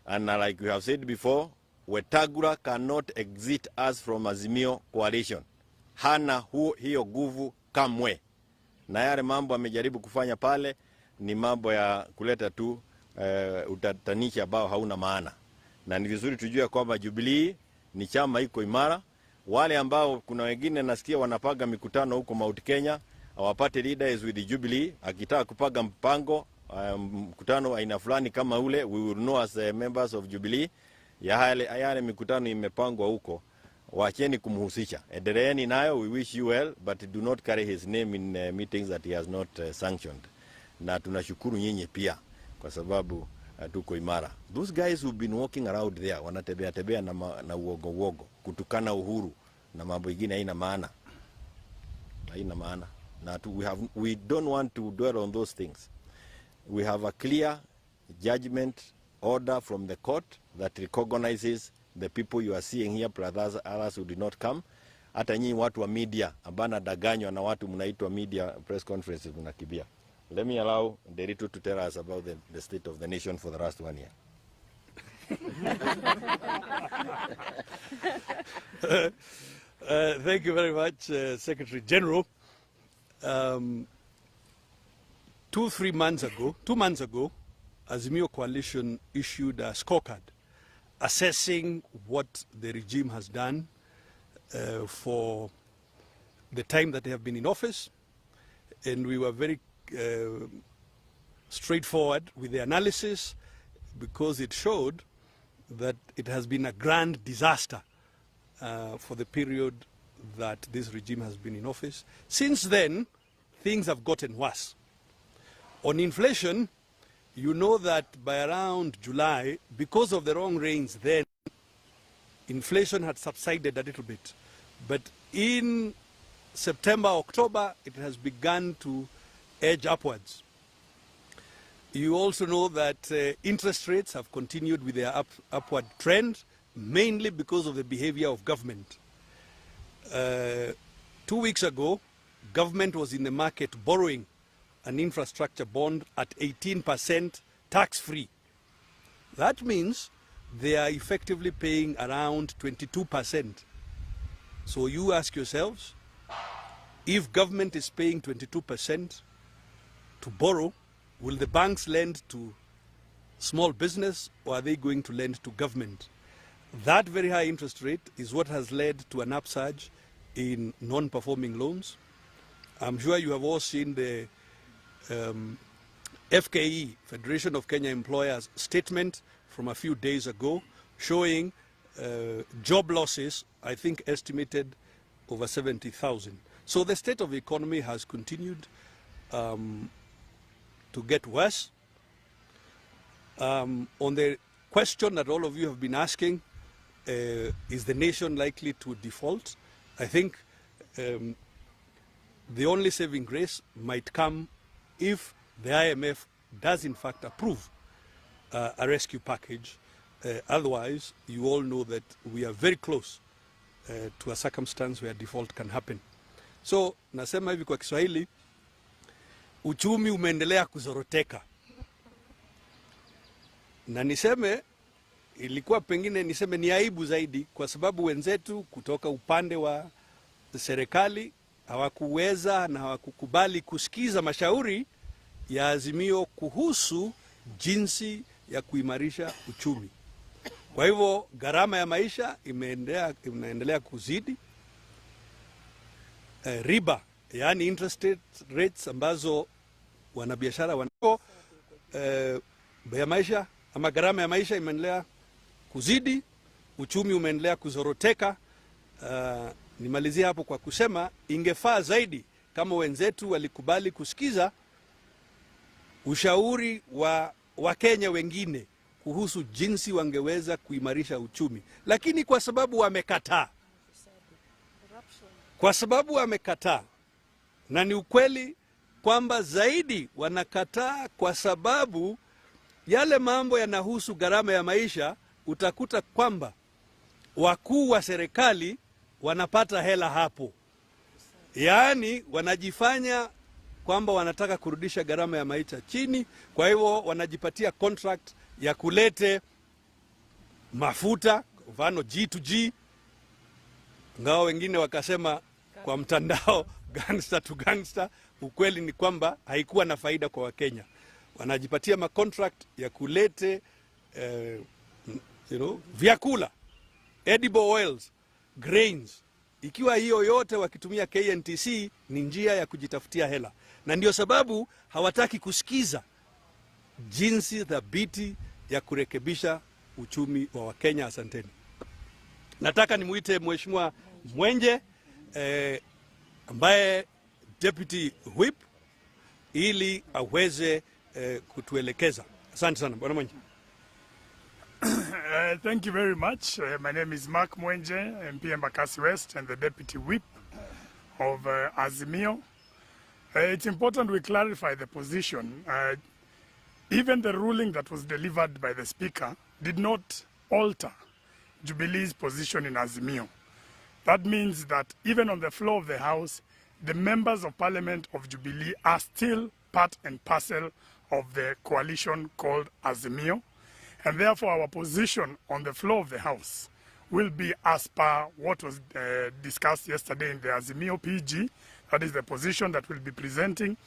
and like we have said before, Wetangula cannot exit us from Azimio coalition. Hana hiyo nguvu kamwe. Na yale mambo amejaribu kufanya pale ni mambo ya kuleta tu utatanishi ambao hauna maana. Na ni vizuri tujue kwamba Jubilee ni chama iko imara. Wale ambao kuna wengine nasikia wanapanga mikutano huko Mount Kenya, our party leader is with the Jubilee, akitaka kupanga mpango mkutano aina fulani kama ule, we will know as members of Jubilee yale mikutano imepangwa huko, waacheni kumhusisha. Endeleeni nayo, we wish you well, but do not carry his name in meetings that he has not sanctioned. Na tunashukuru nyinyi pia kwa sababu tuko imara. Those guys who've been walking around there wanatembea tembea na uogo uogo, kutukana Uhuru na mambo mengine haina maana. Haina maana. Na we don't want to dwell on those things. We have a clear judgment order from the court that recognizes The people you are seeing here plus others who did not come. Hata nyinyi watu wa media ambao nadanganywa na watu mnaitwa media press conferences mnakimbia. Let me allow Nderitu to tell us about the state of the nation for the last one year. Thank you very much, Secretary General. 2, 3 months ago, 2 months ago, Azimio Coalition issued a scorecard assessing what the regime has done for the time that they have been in office. And we were very straightforward with the analysis because it showed that it has been a grand disaster for the period that this regime has been in office. Since then, things have gotten worse. On inflation, you know that by around July, because of the wrong rains then, inflation had subsided a little bit. But in September, October, it has begun to edge upwards. You also know that interest rates have continued with their upward trend, mainly because of the behavior of government. 2 weeks ago, government was in the market borrowing an infrastructure bond at 18% tax-free. That means they are effectively paying around 22%. So you ask yourselves, if government is paying 22% to borrow, will the banks lend to small business or are they going to lend to government? That very high interest rate is what has led to an upsurge in non-performing loans. I'm sure you have all seen the FKE, Federation of Kenya Employers, statement from a few days ago showing job losses, I think estimated over 70,000. So the state of the economy has continued to get worse. On the question that all of you have been asking, is the nation likely to default? I think the only saving grace might come if the IMF does in fact approve a rescue package. Otherwise, you all know that we are very close to a circumstance where default can happen. So nasema hivi kwa Kiswahili, uchumi umeendelea kuzoroteka, na niseme ilikuwa pengine niseme ni aibu zaidi, kwa sababu wenzetu kutoka upande wa serikali hawakuweza na hawakukubali kusikiza mashauri ya Azimio kuhusu jinsi ya kuimarisha uchumi. Kwa hivyo gharama ya maisha imeendelea kuzidi. Riba yaani interest rates ambazo wanabiashara wanao bei ya maisha ama gharama ya maisha imeendelea kuzidi, uchumi umeendelea kuzoroteka. Nimalizie hapo kwa kusema ingefaa zaidi kama wenzetu walikubali kusikiza ushauri wa Wakenya wengine kuhusu jinsi wangeweza kuimarisha uchumi, lakini kwa sababu wamekataa, kwa sababu wamekataa, na ni ukweli kwamba zaidi wanakataa kwa sababu yale mambo yanahusu gharama ya maisha, utakuta kwamba wakuu wa serikali wanapata hela hapo, yaani wanajifanya kwamba wanataka kurudisha gharama ya maisha chini. Kwa hivyo wanajipatia contract ya kulete mafuta, mfano G2G, ingawa wengine wakasema kwa mtandao gangster to gangster. Ukweli ni kwamba haikuwa na faida kwa Wakenya. Wanajipatia macontract ya kulete vyakula, edible oils, grains. Ikiwa hiyo yote wakitumia KNTC ni njia ya kujitafutia hela, na ndio sababu hawataki kusikiza jinsi thabiti ya kurekebisha uchumi wa Wakenya. Asanteni. Nataka nimuite Mheshimiwa Mwenje ambaye deputy whip ili aweze kutuelekeza. Asante sana Bwana Mwenje. Thank you very much. My name is Mark Mwenje, MP Embakasi West and the Deputy Whip of Azimio. It's important we clarify the position. Even the ruling that was delivered by the Speaker did not alter Jubilee's position in Azimio. That means that even on the floor of the House, the members of Parliament of Jubilee are still part and parcel of the coalition called Azimio. And therefore, our position on the floor of the House will be as per what was discussed yesterday in the Azimio PG. That is the position that we'll be presenting.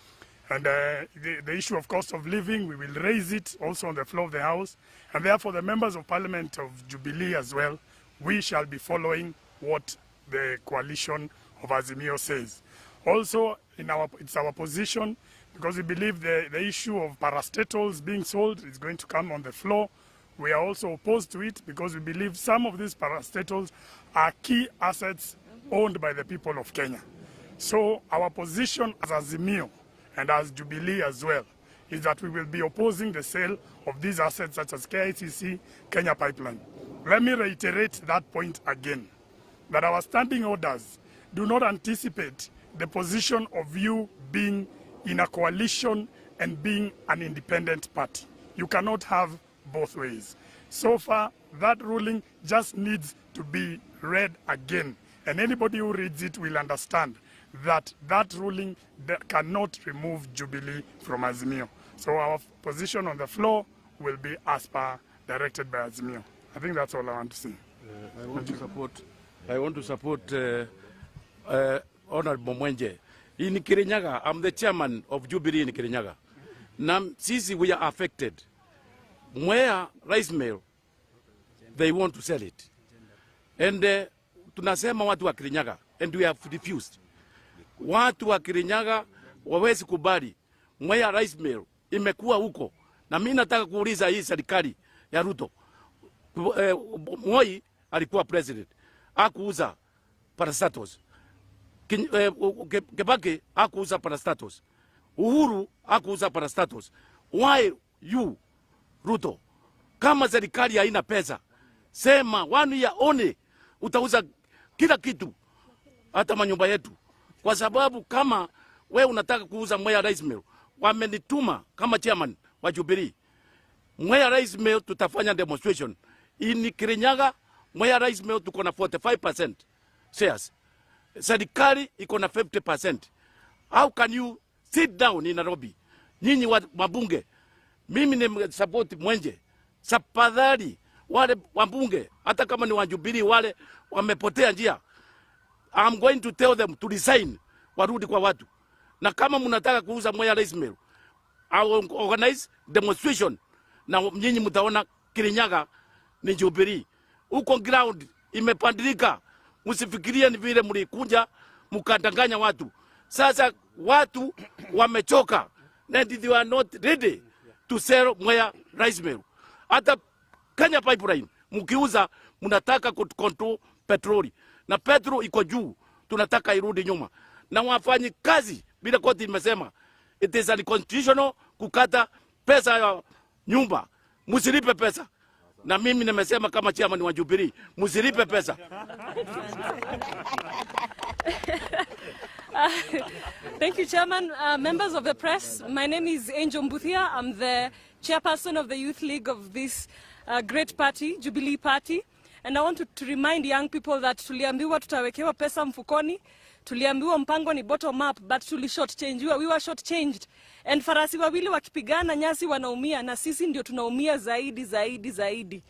And the issue of cost of living, we will raise it also on the floor of the House. And therefore, the members of Parliament of Jubilee as well, we shall be following what the coalition of Azimio says. Also, it's our position, because we believe the issue of parastatals being sold is going to come on the floor. We are also opposed to it because we believe some of these parastatals are key assets owned by the people of Kenya. So our position as Azimio and as Jubilee as well is that we will be opposing the sale of these assets such as KICC, Kenya Pipeline. Let me reiterate that point again, that our standing orders do not anticipate the position of you being in a coalition and being an independent party. You cannot have both ways. So far, that ruling just needs to be read again. And anybody who reads it will understand that that ruling that cannot remove Jubilee from Azimio. So our position on the floor will be as per directed by Azimio. I think that's all I want to say. I want to support Honorable Mwenje. In Kirinyaga, I'm the chairman of Jubilee in Kirinyaga. Now, since we are affected, Mwea rice mill, they want to sell it. And tunasema watu wa Kirinyaga, and we have refused. Watu wa Kirinyaga wawezi kubali Mwea rice mill imekuwa huko. Na mimi nataka kuuliza hii serikali ya Ruto. Moi alikuwa president, hakuuza parastatals. Kibaki hakuuza parastatals. Uhuru hakuuza parastatals. Why you Ruto, kama serikali haina pesa, sema 1 year only utauza kila kitu, hata manyumba yetu. Kwa sababu kama we unataka kuuza Mwea rice mill, wamenituma kama chairman wa Jubilee. Mwea rice mill tutafanya demonstration. In Kirinyaga, Mwea rice mill tuko na 45% shares. Serikali iko na 50%. How can you sit down in Nairobi? Nyinyi wabunge, mimi ni support Mwenje. Tafadhali wale wabunge, hata kama ni wa Jubilee wale wamepotea njia, I'm going to tell them to resign, warudi kwa watu. Na kama mnataka kuuza Mwea rice mill, I will organize demonstration. Na nyinyi mtaona Kirinyaga ni Jubilee. Huko ground imepandilika. Msifikirie ni vile mlikunja mkadanganya watu. Sasa watu wamechoka. And they are not ready to sell Mwea rice mill. Hata Kenya Pipeline mkiuza mnataka control petroli. Na petrol iko juu, tunataka irudi nyuma. Na wafanyi kazi bila koti imesema it is unconstitutional kukata pesa ya nyumba. Msilipe pesa. Na mimi nimesema kama chairman wa Jubilee, msilipe pesa. Thank you, Chairman. Members of the press, my name is Angel Mbuthia. I'm the chairperson of the Youth League of this great party, Jubilee Party. And I want to remind young people that tuliambiwa tutawekewa pesa mfukoni, tuliambiwa mpango ni bottom up, but tuli short change. We were short changed. And farasi wawili wakipigana nyasi wanaumia, na sisi ndio tunaumia zaidi, zaidi, zaidi.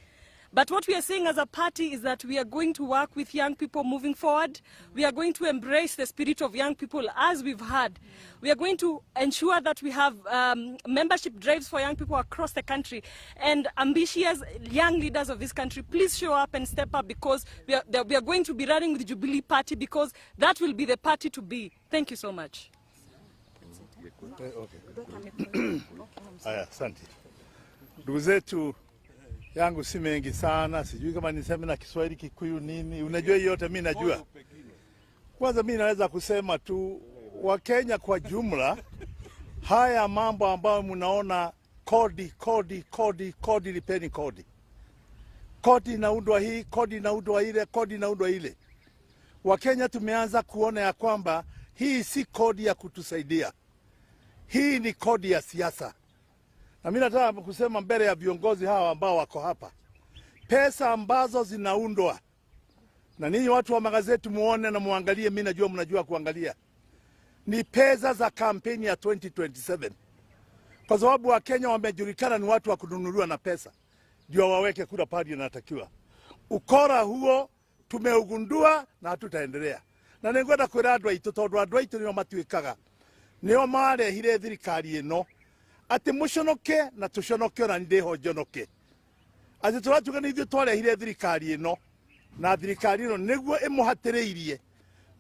But what we are saying as a party is that we are going to work with young people moving forward. We are going to embrace the spirit of young people as we've had. We are going to ensure that we have membership drives for young people across the country. And ambitious young leaders of this country, please show up and step up, because we are going to be running with the Jubilee Party, because that will be the party to be. Thank you so much. Okay. Aya, asante. Ndugu zetu, yangu si mengi sana, sijui kama niseme na Kiswahili, Kikuyu nini, unajua yote mimi najua. Kwanza mimi naweza kusema tu Wakenya kwa jumla, haya mambo ambayo mnaona kodi, kodi, kodi, kodi, lipeni kodi. Kodi inaundwa hii, kodi inaundwa ile, kodi inaundwa ile. Wakenya tumeanza kuona ya kwamba hii si kodi ya kutusaidia. Hii ni kodi ya siasa. Na mimi nataka kusema mbele ya viongozi hawa ambao wako hapa. Pesa ambazo zinaundwa, na ninyi watu wa magazeti muone na muangalie, mimi najua mnajua kuangalia, ni pesa za kampeni ya 2027. Kwa sababu wa Kenya wamejulikana ni watu wa kununuliwa na pesa, ndio waweke kura pale inatakiwa. Ukora huo tumeugundua na hatutaendelea. Na nĩngwenda kwĩra andũ aitũ, tondũ andũ aitũ nĩo matuĩkaga nĩo marehire thirikari ĩno, atĩ mũconoke na tũconoke, ona ndĩho njonoke, atĩ tũratuĩka nĩ ithuĩ twarehire thirikari ĩno, na thirikari ĩno nĩguo ĩmũhatĩrĩirie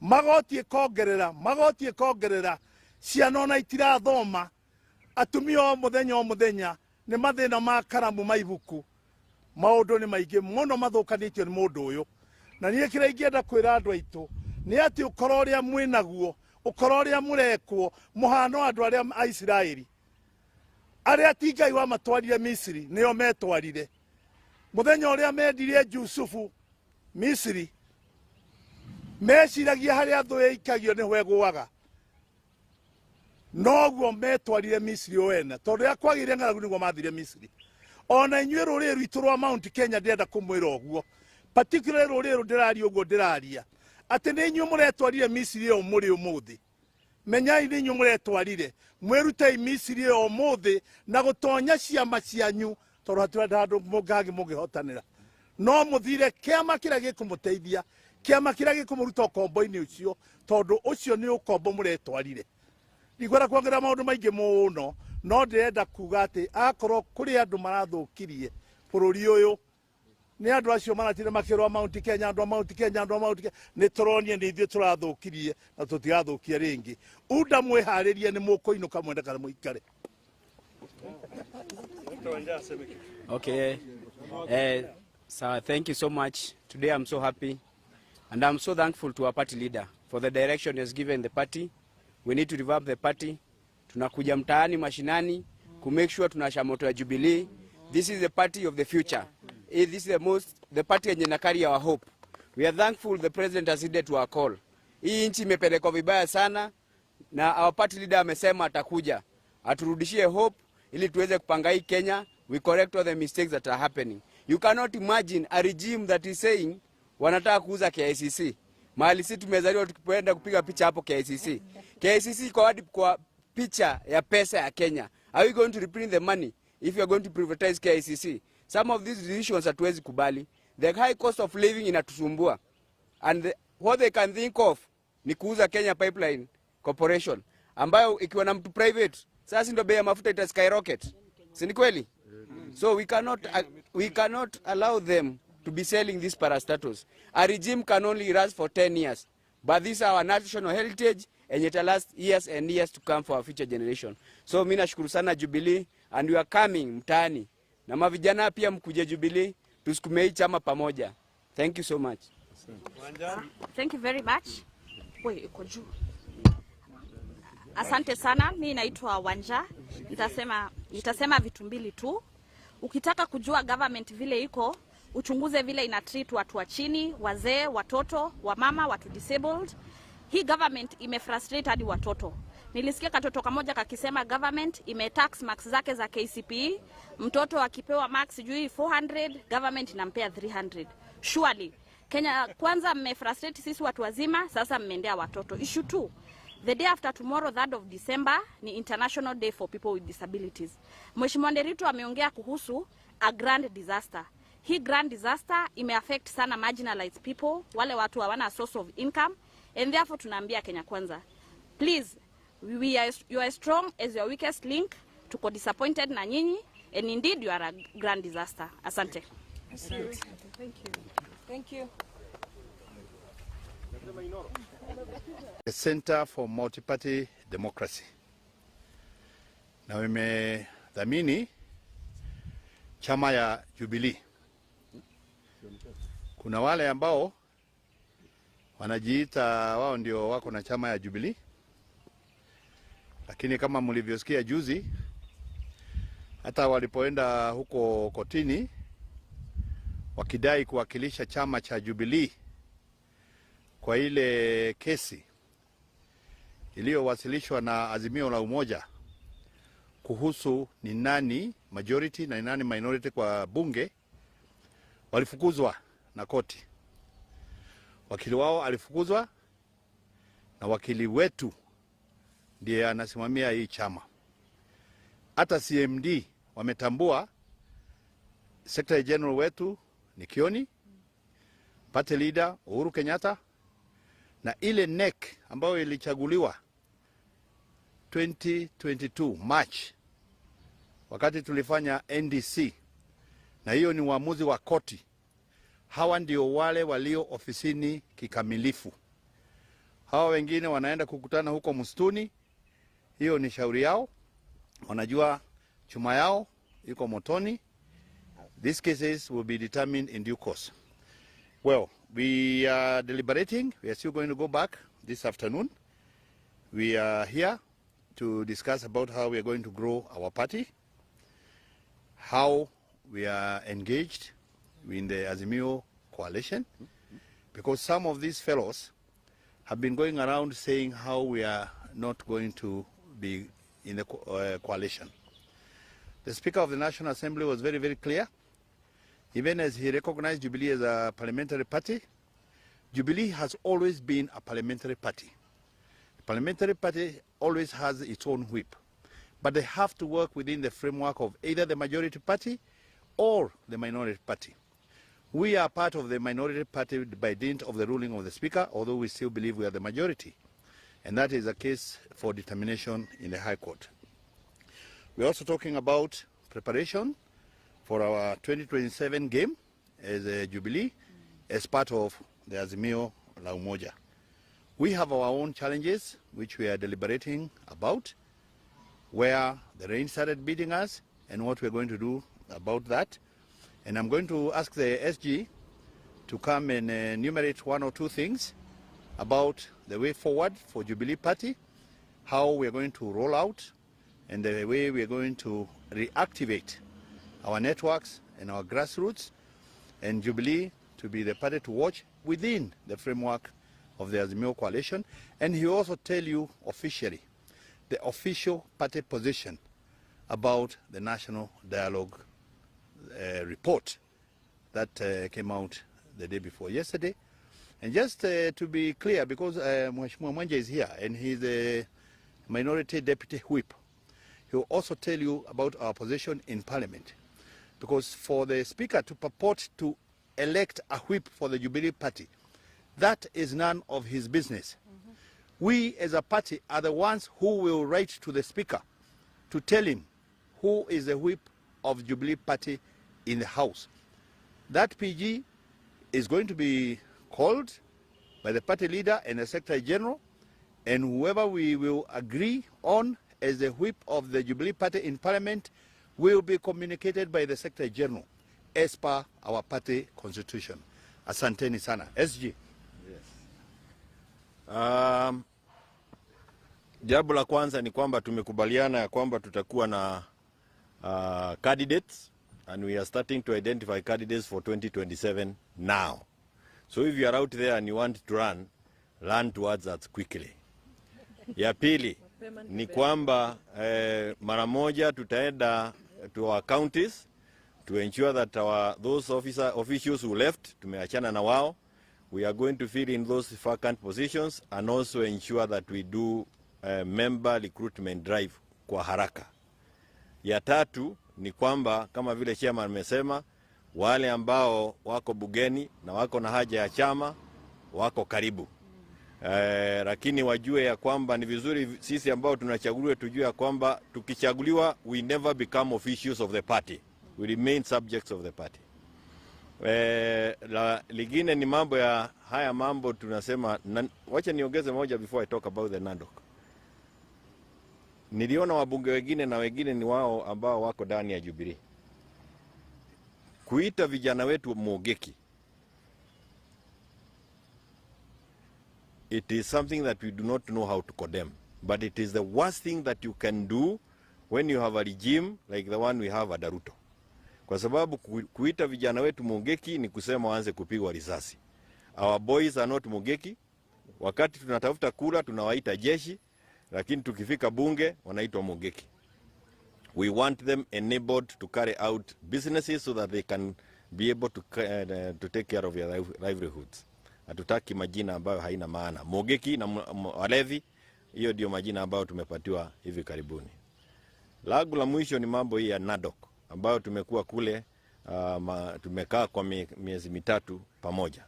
magoti ĩkongerera, magoti ĩkongerera, ciana ona itirathoma, atumia o mũthenya o mũthenya nĩ mathĩna ma karamu ma ibuku, maũndũ nĩ maingĩ mũno mathũkanĩtio nĩ mũndũ ũyũ. Na niĩ kĩrĩa ingĩenda kwĩra andũ aitũ nĩ atĩ ũkora ũrĩa mwĩnaguo, ũkora ũrĩa mũrekwo, mũhano andũ arĩa a Isiraeli arĩa ti Ngai wamatwarire Misiri, nĩo metwarire. Mũthenya ũrĩa mendirie Jusufu Misiri, meciragia harĩa thũ ĩikagio nĩho ĩgũaga, noguo metwarire Misiri o ene, tondũ rĩrĩa kwagĩire ng'aragu nĩguo mathire Misiri. Ona inyuĩ rũrĩrĩ rwitũ rwa Mount Kenya ndĩrenda kũmwĩra ũguo, particularly rũrĩrĩ ndĩraria ũguo ndĩraria, atĩ nĩ inyuĩ mũretwarire Misiri ĩyo mũrĩ ũmũthĩ. Menyai nĩ inyuĩ mũretwarire, mwĩrutei Misiri ĩyo ũmũthĩ na gũtonya ciama cianyu, tondũ hatirĩ handũ mũngĩ mũngĩhotanĩra. No mũthire kĩama kĩrĩa gĩkũmũteithia, kĩama kĩrĩa gĩkũmũruta ũkombo-inĩ ũcio, tondũ ũcio nĩ ũkombo mũretwarire. Ndikwenda kuongerera maũndũ maingĩ mũno, no ndĩrenda kuga atĩ akorwo kũrĩ andũ marathũkirie bũrũri ũyũ, nĩ andũ acio maratinda makĩrwo Mount Kenya, andũ a Mount Kenya, andũ a Mount Kenya, nĩ tũronire nĩ ithuĩ tũrathũkirie na tũtigathũkia rĩngĩ. Unda mwĩharĩrie nĩ mũkũinũka mwende kana mũikare. Okay. So thank you so much. Today I'm so happy and I'm so thankful to our party leader for the direction he has given the party. We need to revamp the party. Tunakuja mtaani mashinani ku make sure tunasha moto ya Jubilee. This is the party of the future. This is the party yenye na carry our hope. We are thankful the president has heeded to our call. Hii nchi imepelekwa vibaya sana na our party leader amesema atakuja aturudishie hope ili tuweze kupanga hii Kenya. We correct all the mistakes that are happening. You cannot imagine a regime that is saying wanataka kuuza KICC. Mahali sisi tumezaliwa tukienda kupiga picha hapo KICC. KICC kwa hadi kwa picha ya pesa ya Kenya. Are we going to reprint the money if you are going to privatize KICC? Some of these decisions hatuwezi kubali. The high cost of living inatusumbua. And what they can think of ni kuuza Kenya Pipeline Corporation ambayo ikiwa na mtu private, sasa ndio bei ya mafuta ita skyrocket. Si ni kweli? So we cannot allow them to be selling these parastatals. A regime can only last for 10 years. But this is our national heritage and it will last years and years to come for our future generation. So mimi nashukuru sana Jubilee and we are coming mtaani. Na mavijana pia mkuje Jubilee, tusukume hii chama pamoja. Thank you so much. Thank you very much. Wait, iko juu. Asante sana. Mimi naitwa Wanja. Nitasema vitu mbili tu. Ukitaka kujua government vile iko, uchunguze vile ina treat watu wa chini, wazee, watoto, wamama, watu disabled. Hii government imefrustrate hadi watoto. Nilisikia katoto kamoja kakisema government imetax marks zake za KCPE. Mtoto akipewa marks sijui 400, government inampea 300. Surely Kenya kwanza mmefrustrate sisi watu wazima, sasa mmeendea watoto. Issue 2. The day after tomorrow, 3rd of December, ni International Day for People with Disabilities. Mheshimiwa Nderitu ameongea kuhusu a grand disaster. Hii grand disaster imeaffect sana marginalized people, wale watu hawana source of income, and therefore tunaambia Kenya Kwanza, please, you are strong as your weakest link. Tuko disappointed na nyinyi, and indeed you are a grand disaster. Asante. Thank you. Thank you. The Center for Multi-Party Democracy. Na imedhamini chama ya Jubilee. Kuna wale ambao wanajiita wao ndio wako na chama ya Jubilee, lakini kama mlivyosikia juzi, hata walipoenda huko kotini wakidai kuwakilisha chama cha Jubilee kwa ile kesi iliyowasilishwa na Azimio la Umoja kuhusu ni nani majority na ni nani minority kwa bunge, Walifukuzwa na koti. Wakili wao alifukuzwa na wakili wetu ndiye anasimamia hii chama. Hata CMD wametambua Secretary General wetu ni Kioni, party leader Uhuru Kenyatta, na ile NEC ambayo ilichaguliwa 2022 March wakati tulifanya NDC, na hiyo ni uamuzi wa koti. Hawa ndio wale walio ofisini kikamilifu. Hawa wengine wanaenda kukutana huko msituni, hiyo ni shauri yao, wanajua chuma yao iko motoni. These cases will be determined in due course. Well, we are deliberating. We are still going to go back this afternoon. We are here to discuss about how we are going to grow our party, how we are engaged in the Azimio coalition, because some of these fellows have been going around saying how we are not going to be in the coalition. The Speaker of the National Assembly was very, very clear. Even as he recognized Jubilee as a parliamentary party, Jubilee has always been a parliamentary party. The parliamentary party always has its own whip, but they have to work within the framework of either the majority party or the minority party. We are part of the minority party by dint of the ruling of the Speaker, although we still believe we are the majority. And that is a case for determination in the High Court. We're also talking about preparation for our 2027 game as a Jubilee, as part of the Azimio La Umoja. We have our own challenges, which we are deliberating about, where the rain started beating us and what we're going to do about that. And I'm going to ask the SG to come and enumerate one or two things about the way forward for Jubilee Party, how we are going to roll out, and the way we are going to reactivate our networks and our grassroots, and Jubilee to be the party to watch within the framework of the Azimio coalition. And he will also tell you officially the official party position about the National Dialogue report that came out the day before yesterday. And just to be clear, because Mheshimiwa Mwenje is here and he's a minority deputy whip, he will also tell you about our position in Parliament. Because for the Speaker to purport to elect a whip for the Jubilee Party, that is none of his business. Mm-hmm. We as a party are the ones who will write to the Speaker to tell him who is the whip of Jubilee Party in the House. That PG is going to be called by the party leader and the Secretary General, and whoever we will agree on as the whip of the Jubilee Party in Parliament will be communicated by the Secretary General as per our party constitution. Asanteni sana. SG. Yes. Jambo la kwanza ni kwamba tumekubaliana ya kwamba tutakuwa na candidates, and we are starting to identify candidates for 2027 now. So if you are out there and you want to run, run towards that quickly. Ya pili ni kwamba mara moja tutaenda to our counties to ensure that those officials who left, tumeachana na wao. We are going to fill in those vacant positions and also ensure that we do member recruitment drive kwa haraka. Ya tatu ni kwamba kama vile chairman amesema, wale ambao wako bugeni na wako na haja ya chama wako karibu. Lakini wajue ya kwamba ni vizuri sisi ambao tunachaguliwa tujue ya kwamba tukichaguliwa we never become officials of the party. We remain subjects of the party. Lingine ni mambo ya haya mambo tunasema, wacha niongeze moja before I talk about the NADOC. Niliona wabunge wengine na wengine ni wao ambao wako ndani ya Jubilee kuita vijana wetu Mugeki. It is something that we do not know how to condemn, but it is the worst thing that you can do when you have a regime like the one we have at Ruto. Kwa sababu kuita vijana wetu Mugeki ni kusema waanze kupigwa risasi. Our boys are not Mugeki. Wakati tunatafuta kura tunawaita jeshi, lakini tukifika bunge wanaitwa Mugeki. We want them enabled to carry out businesses so that they can be able to take care of your livelihoods. Hatutaki majina ambayo haina maana. Mogeki na Walevi, hiyo ndio majina ambayo tumepatiwa hivi karibuni. Langu la mwisho ni mambo hii ya NADOC ambayo tumekuwa kule, tumekaa kwa miezi 3 pamoja.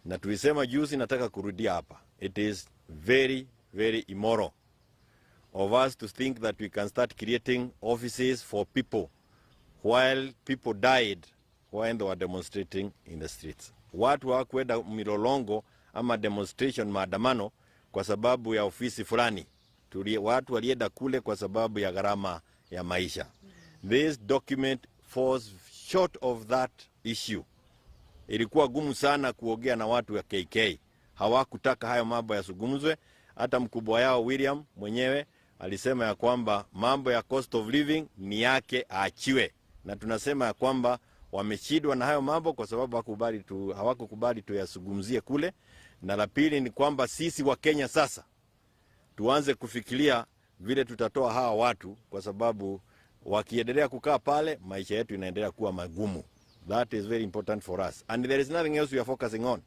Na tulisema juzi, nataka kurudia hapa. It is very, very immoral of us to think that we can start creating offices for people while people died when they were demonstrating in the streets. Watu hawakwenda milolongo ama demonstration, maandamano kwa sababu ya ofisi fulani. Watu walienda kule kwa sababu ya gharama ya maisha. This document falls short of that issue. Ilikuwa gumu sana kuongea na watu wa KK. Hawakutaka hayo mambo yasungumzwe. Hata mkubwa yao William mwenyewe alisema ya kwamba mambo ya cost of living ni yake aachiwe. Na tunasema ya kwamba wameshindwa na hayo mambo kwa sababu hawakukubali tuyazungumzie kule. Na la pili ni kwamba sisi wa Kenya sasa tuanze kufikiria vile tutatoa hawa watu, kwa sababu wakiendelea kukaa pale maisha yetu inaendelea kuwa magumu. That is very important for us. And there is nothing else we are focusing on.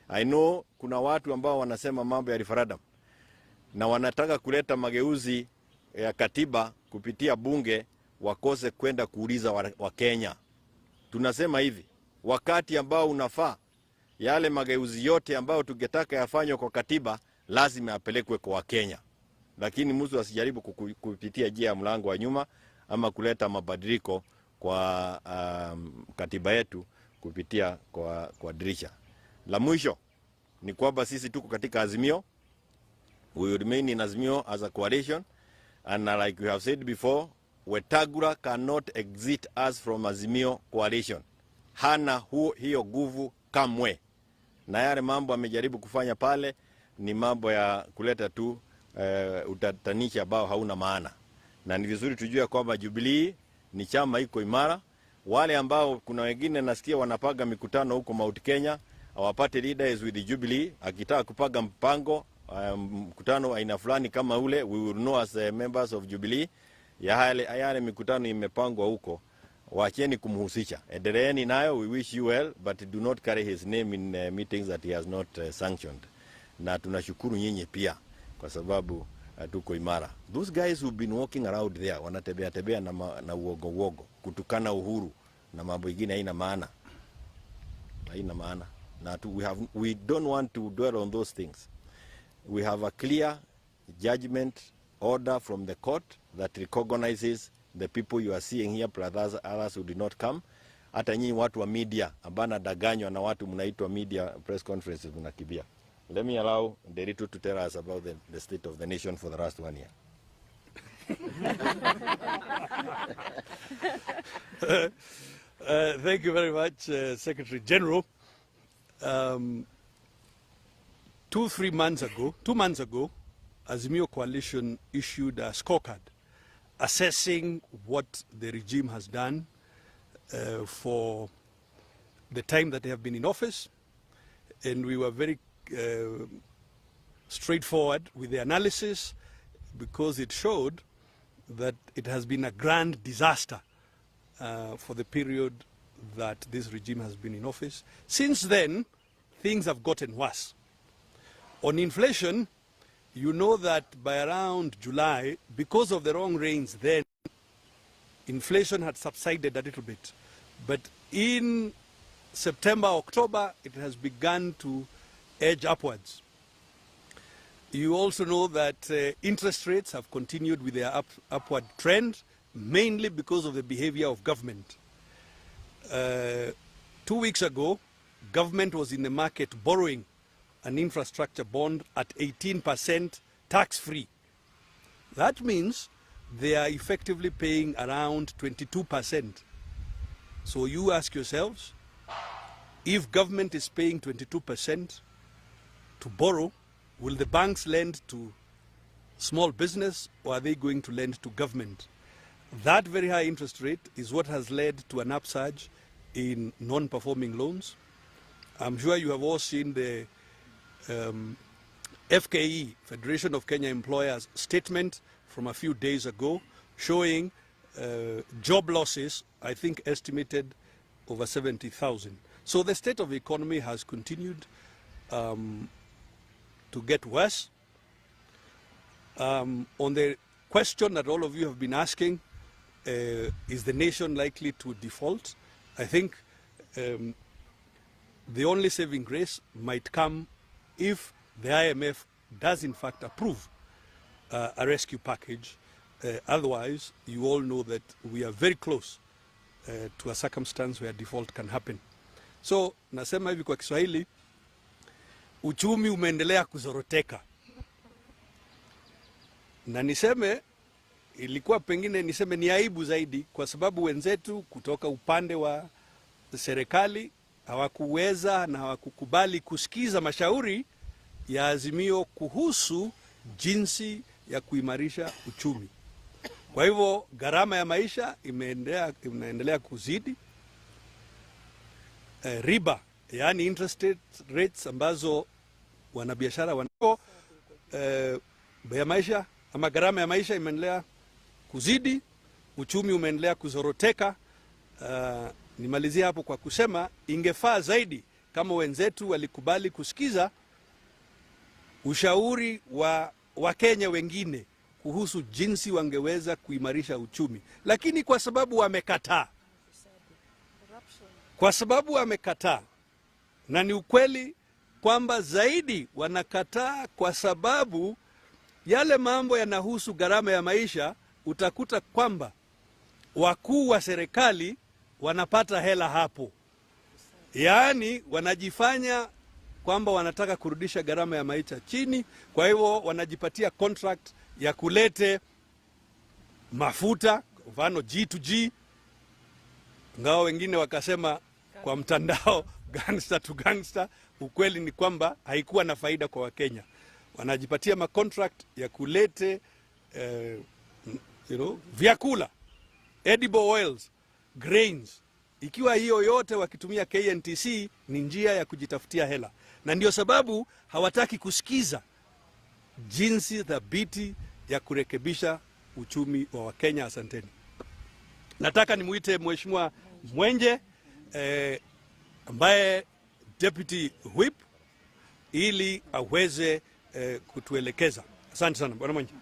I know kuna watu ambao wanasema mambo ya referendum na wanataka kuleta mageuzi ya katiba kupitia bunge, wakose kwenda kuuliza wa Kenya. Tunasema hivi, wakati ambao unafaa yale mageuzi yote ambayo tungetaka yafanywe kwa katiba lazima yapelekwe kwa Wakenya. Lakini mtu asijaribu kupitia njia ya mlango wa nyuma ama kuleta mabadiliko kwa katiba yetu kupitia kwa dirisha. La mwisho ni kwamba sisi tuko katika Azimio. We will remain in Azimio as a coalition, and like we have said before, Wetangula cannot exit us from Azimio coalition. Hana hiyo nguvu kamwe. Na yale mambo amejaribu kufanya pale ni mambo ya kuleta tu utatanishi ambao hauna maana. Na ni vizuri tujue kwamba Jubilee ni chama iko imara. Wale ambao kuna wengine nasikia wanapaga mikutano huko Mount Kenya, our party leader is with the Jubilee, akitaka kupaga mpango mkutano aina fulani kama ule, we will know as members of Jubilee. Yale mikutano imepangwa huko, waacheni kumhusisha. Endeleeni nayo, we wish you well, but do not carry his name in meetings that he has not sanctioned. Na tunashukuru nyinyi pia kwa sababu tuko imara. Those guys who've been walking around there wanatembea tembea na uogo uogo, kutukana Uhuru na mambo mengine haina maana. Haina maana. Na we don't want to dwell on those things. We have a clear judgment order from the court that recognizes the people you are seeing here plus others who did not come. Hata nyinyi watu wa media ambana daganywa na watu mnaitwa media press conferences mnakibia. Let me allow Nderitu to tell us about the state of the nation for the last 1 year. Thank you very much, Secretary General. 2 months ago, Azimio Coalition issued a scorecard assessing what the regime has done for the time that they have been in office. And we were very straightforward with the analysis, because it showed that it has been a grand disaster for the period that this regime has been in office. Since then, things have gotten worse. On inflation, you know that by around July, because of the wrong rains then, inflation had subsided a little bit. But in September, October, it has begun to edge upwards. You also know that interest rates have continued with their upward trend, mainly because of the behavior of government. 2 weeks ago, government was in the market borrowing an infrastructure bond at 18% tax-free. That means they are effectively paying around 22%. So you ask yourselves, if government is paying 22% to borrow, will the banks lend to small business, or are they going to lend to government? That very high interest rate is what has led to an upsurge in non-performing loans. I'm sure you have all seen the FKE, Federation of Kenya Employers, statement from a few days ago showing job losses, I think estimated over 70,000. So the state of the economy has continued to get worse. On the question that all of you have been asking, is the nation likely to default? I think the only saving grace might come if the IMF does in fact approve a rescue package. Otherwise, you all know that we are very close to a circumstance where default can happen. So, nasema hivi kwa Kiswahili, uchumi umeendelea kuzoroteka. Na niseme, ilikuwa pengine niseme ni aibu zaidi kwa sababu wenzetu kutoka upande wa serikali hawakuweza na hawakukubali kusikiza mashauri ya Azimio kuhusu jinsi ya kuimarisha uchumi. Kwa hivyo gharama ya maisha imeendelea kuzidi. Riba, yaani interest rates ambazo wanabiashara wanao, bei ya maisha ama gharama ya maisha imeendelea kuzidi, uchumi umeendelea kuzoroteka. Nimalizia hapo kwa kusema ingefaa zaidi kama wenzetu walikubali kusikiza ushauri wa Wakenya wengine kuhusu jinsi wangeweza kuimarisha uchumi. Lakini kwa sababu wamekataa, na ni ukweli kwamba zaidi wanakataa kwa sababu yale mambo yanahusu gharama ya maisha, utakuta kwamba wakuu wa serikali wanapata hela hapo. Yaani wanajifanya kwamba wanataka kurudisha gharama ya maisha chini, kwa hivyo wanajipatia contract ya kulete mafuta, mfano G2G, ingawa wengine wakasema kwa mtandao gangster to gangster. Ukweli ni kwamba haikuwa na faida kwa Wakenya. Wanajipatia ma contract ya kulete vyakula, edible oils, grains. Ikiwa hiyo yote wakitumia KNTC ni njia ya kujitafutia hela. Na ndio sababu hawataki kusikiza jinsi thabiti ya kurekebisha uchumi wa Wakenya. Asanteni. Nataka nimuite Mheshimiwa Mwenje ambaye Deputy Whip ili aweze kutuelekeza. Asante sana Bwana Mwenje.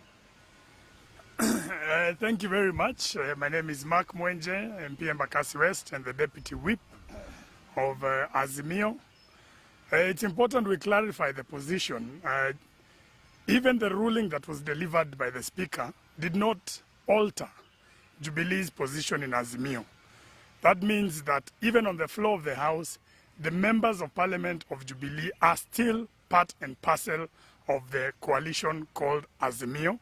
Thank you very much. My name is Mark Mwenje, MP Embakasi West and the Deputy Whip of Azimio. It's important we clarify the position. Even the ruling that was delivered by the Speaker did not alter Jubilee's position in Azimio. That means that even on the floor of the House, the members of Parliament of Jubilee are still part and parcel of the coalition called Azimio.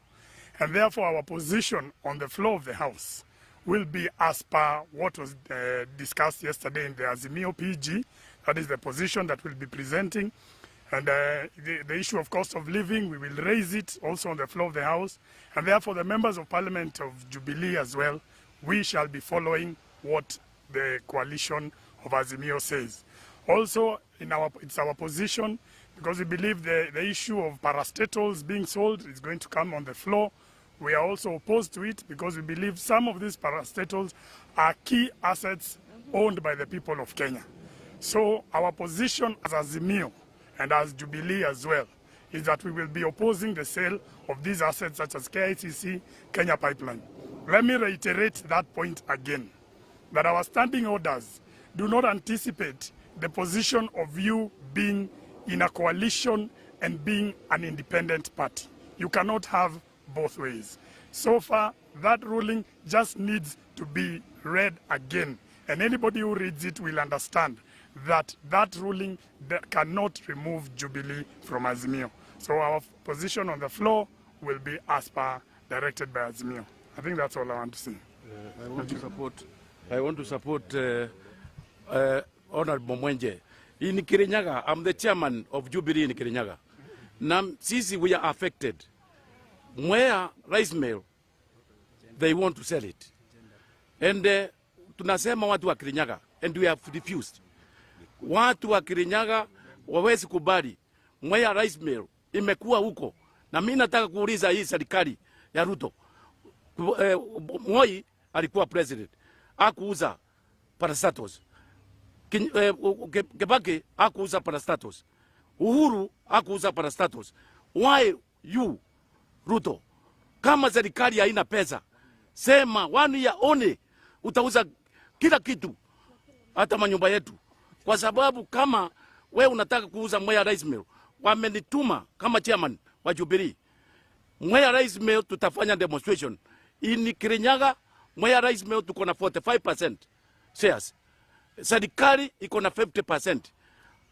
And therefore, our position on the floor of the House will be as per what was discussed yesterday in the Azimio PG. That is the position that we'll be presenting. And the issue of cost of living, we will raise it also on the floor of the House. And therefore, the members of Parliament of Jubilee as well, we shall be following what the coalition of Azimio says. Also, it's our position, because we believe the issue of parastatals being sold is going to come on the floor. We are also opposed to it because we believe some of these parastatals are key assets owned by the people of Kenya. So our position as Azimio and as Jubilee as well is that we will be opposing the sale of these assets such as KICC, Kenya Pipeline. Let me reiterate that point again, that our standing orders do not anticipate the position of you being in a coalition and being an independent party. You cannot have both ways. So far, that ruling just needs to be read again. And anybody who reads it will understand that that ruling that cannot remove Jubilee from Azimio. So our position on the floor will be as per directed by Azimio. I think that's all I want to say. I want to support Honorable Mwenje. In Kirinyaga, I'm the chairman of Jubilee in Kirinyaga. Now, since we are affected, where rice mill, they want to sell it. And tunasema watu wa Kirinyaga, and we have refused. Watu wa Kirinyaga wawezi kubali Mwea rice mill imekuwa huko. Na mimi nataka kuuliza hii serikali ya Ruto. Moi alikuwa president, hakuuza parastatals. Kibaki hakuuza parastatals. Uhuru hakuuza parastatals. Why you Ruto? Kama serikali haina pesa, sema 1 year only utauza kila kitu, hata manyumba yetu. Kwa sababu kama we unataka kuuza Mwea Rice Mill, wamenituma kama chairman wa Jubilee. Mwea Rice Mill tutafanya demonstration. In Kirinyaga, Mwea Rice Mill tuko na 45% shares. Serikali iko na 50%.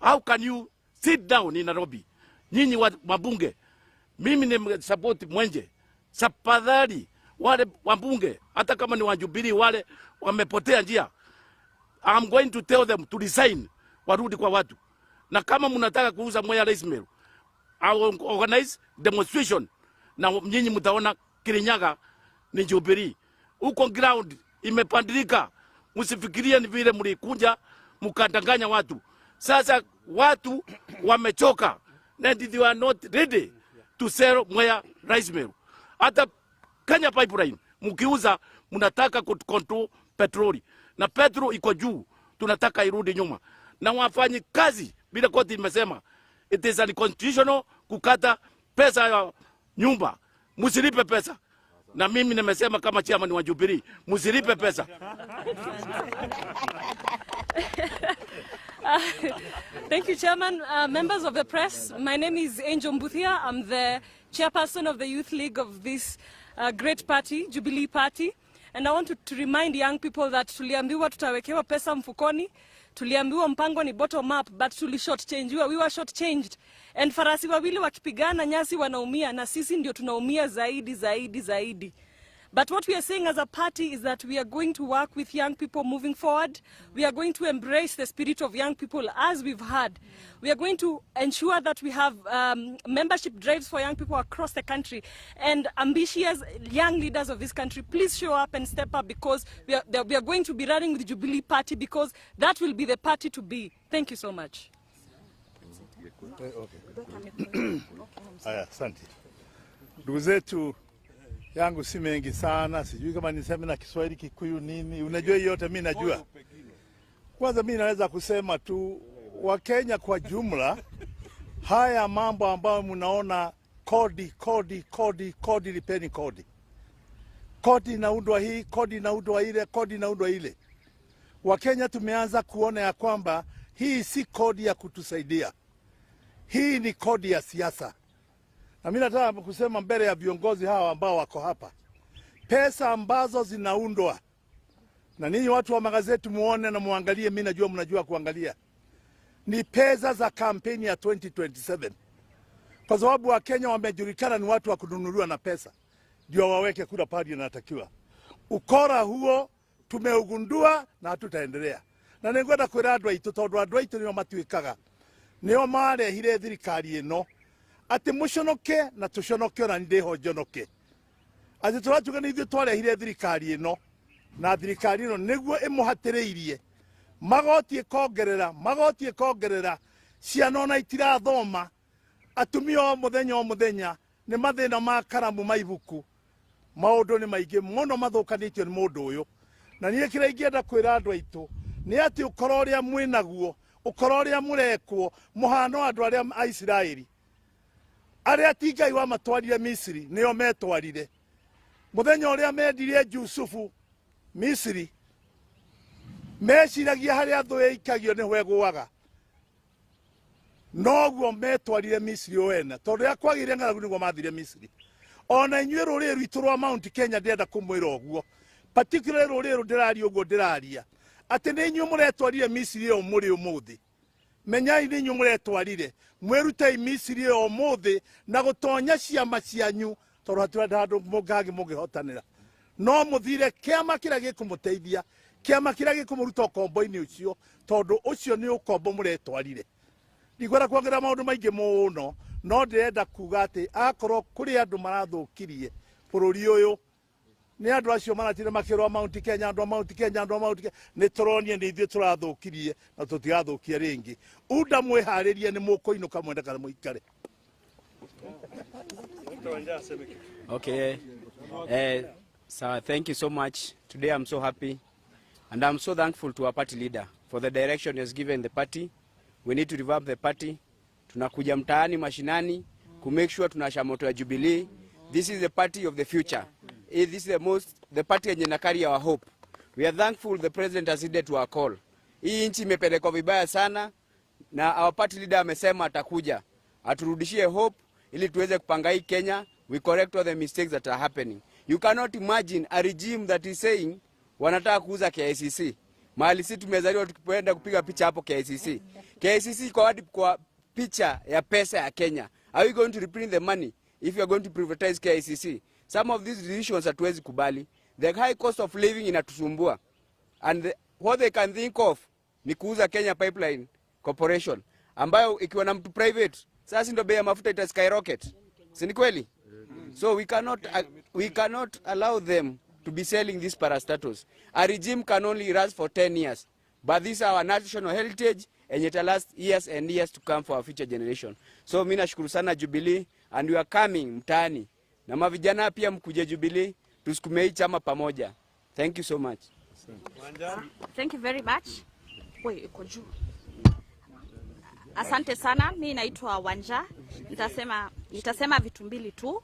How can you sit down in Nairobi? Nyinyi wabunge, mimi ni support Mwenje. Tafadhali wale wabunge, hata kama ni wa Jubilee wale wamepotea njia, I'm going to tell them to resign, warudi kwa watu. Na kama mnataka kuuza Mwea Rice Mill, I will organize demonstration na nyinyi mtaona Kirinyaga ni Jubilee. Huko ground imepandilika. Msifikirie ni vile mlikuja mkadanganya watu. Sasa watu wamechoka and they are not ready to sell Mwea Rice Mill. Hata Kenya Pipeline mkiuza, mnataka control petroli, na petrol iko juu, tunataka irudi nyuma. Na wafanyi kazi bila koti imesema it is unconstitutional kukata pesa ya nyumba, msilipe pesa. Na mimi nimesema kama chairman wa Jubilee, msilipe pesa. Thank you, Chairman. Members of the press, my name is Angel Mbuthia. I'm the chairperson of the Youth League of this great party, Jubilee Party. And I want to remind young people that tuliambiwa tutawekewa pesa mfukoni, tuliambiwa mpango ni bottom up, but tuli short change, we were short changed. And farasi wawili wakipigana nyasi wanaumia, na sisi ndio tunaumia zaidi, zaidi, zaidi. But what we are saying as a party is that we are going to work with young people moving forward. We are going to embrace the spirit of young people as we've had. We are going to ensure that we have membership drives for young people across the country. And ambitious young leaders of this country, please show up and step up, because we are going to be running with the Jubilee Party, because that will be the party to be. Thank you so much. Okay. Aya, asante. Ndugu zetu, yangu si mengi sana, sijui kama niseme na Kiswahili, Kikuyu nini, unajua hiyo yote mimi najua. Kwanza mimi naweza kusema tu Wakenya kwa jumla, haya mambo ambayo mnaona kodi, kodi, kodi, kodi, lipeni kodi. Kodi inaundwa hii, kodi inaundwa ile, kodi inaundwa ile. Wakenya tumeanza kuona ya kwamba hii si kodi ya kutusaidia. Hii ni kodi ya siasa. Na mimi nataka kusema mbele ya viongozi hawa ambao wako hapa, pesa ambazo zinaundwa, na ninyi watu wa magazeti muone na muangalie, mimi najua mnajua kuangalia, ni pesa za kampeni ya 2027. Kwa sababu wa Kenya wamejulikana ni watu wa kununuliwa na pesa, ndio waweke kura pale inatakiwa. Ukora huo tumeugundua na hatutaendelea. Na ningwenda kwira andu aitu, tondu andu aitu nio matuikaga, nio marehire thirikari ino ati muconoke na tuconoke ona ndiho njonoke. Ati turatuga ni ithuĩ twarehire thirikari ino, na thirikari ino niguo imuhatĩrĩirie magoti ĩkongerera, magoti ĩkongerera, ciana ona itirathoma, atumia o mũthenya nĩ mathĩna ma karamu ma ibuku. Maũndũ nĩ maingĩ mũno mathũkanĩtio nĩ mũndũ ũyũ. Na niĩ kĩrĩa ingĩenda kwĩra andũ aitũ nĩ atĩ ũkora ũrĩa mwĩnaguo, ũkora ũrĩa mũrekwo, mũhano andũ arĩa a Isiraeli arĩa ti Ngai wamatwarire Misiri nĩo metwarire. Mũthenya ũrĩa mendirie Jusufu Misiri, meciragia harĩa thũ ĩikagio nĩho ĩgũaga. Noguo metwarire Misiri o ene, tondũ rĩrĩa kwagĩire ng'aragu nĩguo mathire Misiri. Ona inyuĩ rũrĩrĩ rwitũ rwa Mount Kenya ndĩrenda kũmwĩra ũguo, particularly rũrĩrĩ rũrũ ndĩraria ũguo ndĩraria, atĩ nĩ inyuĩ mũretwarire Misiri ĩyo mũrĩ ũmũthĩ. Menyai nĩ inyuĩ mũretwarire, mwĩrutei Misiri ĩyo ũmũthĩ na gũtonya ciama cianyu, tondũ hatirĩ handũ mũngĩ mũngĩhotanĩra. No mũthire kĩama kĩrĩa gĩkũmũteithia, kĩama kĩrĩa gĩkũmũruta ũkombo-inĩ ũcio, tondũ ũcio nĩ ũkombo mũretwarire. Ndikwenda kuongerera maũndũ maingĩ mũno, no ndĩrenda kuga atĩ akorwo kũrĩ andũ marathũkirie bũrũri ũyũ, nĩ andũ acio maratire makĩrwo Mount Kenya, andũ a Mount Kenya, andũ a Mount Kenya, nĩ tũronire nĩ ithuĩ tũrathũkirie na tũtigathũkia rĩngĩ. Unda mwĩharĩrie nĩ mũkũinũka mwende kana mũikare. Okay. So thank you so much. Today I'm so happy and I'm so thankful to our party leader for the direction he has given the party. We need to revamp the party. Tunakuja mtaani mashinani ku make sure tunawasha moto ya Jubilee. This is the party of the future. This is the party yenye na carry our hope. We are thankful the president has heeded to our call. Hii nchi imepelekwa vibaya sana na our party leader amesema atakuja aturudishie hope ili tuweze kupanga hii Kenya, we correct all the mistakes that are happening. You cannot imagine a regime that is saying wanataka kuuza KICC. Mahali sisi tumezaliwa tukienda kupiga picha hapo KICC. KICC kwa wadi kwa picha ya pesa ya Kenya. Are we going to reprint the money if you are going to privatize KICC? Some of these decisions hatuwezi kubali. The high cost of living inatusumbua. And what they can think of ni kuuza Kenya Pipeline Corporation ambayo ikiwa na mtu private, sasa ndio bei ya mafuta ita skyrocket. Si ni kweli? So we cannot allow them to be selling these parastatals. A regime can only last for 10 years. But this is our national heritage and it will last years and years to come for our future generation. So mimi nashukuru sana Jubilee, and we are coming mtaani. Na mavijana pia mkuje Jubilee, tusukume hii chama pamoja. Thank you so much. Thank you very much. Wait, iko juu. Asante sana. Mi naitwa Wanja. Nitasema vitu mbili tu.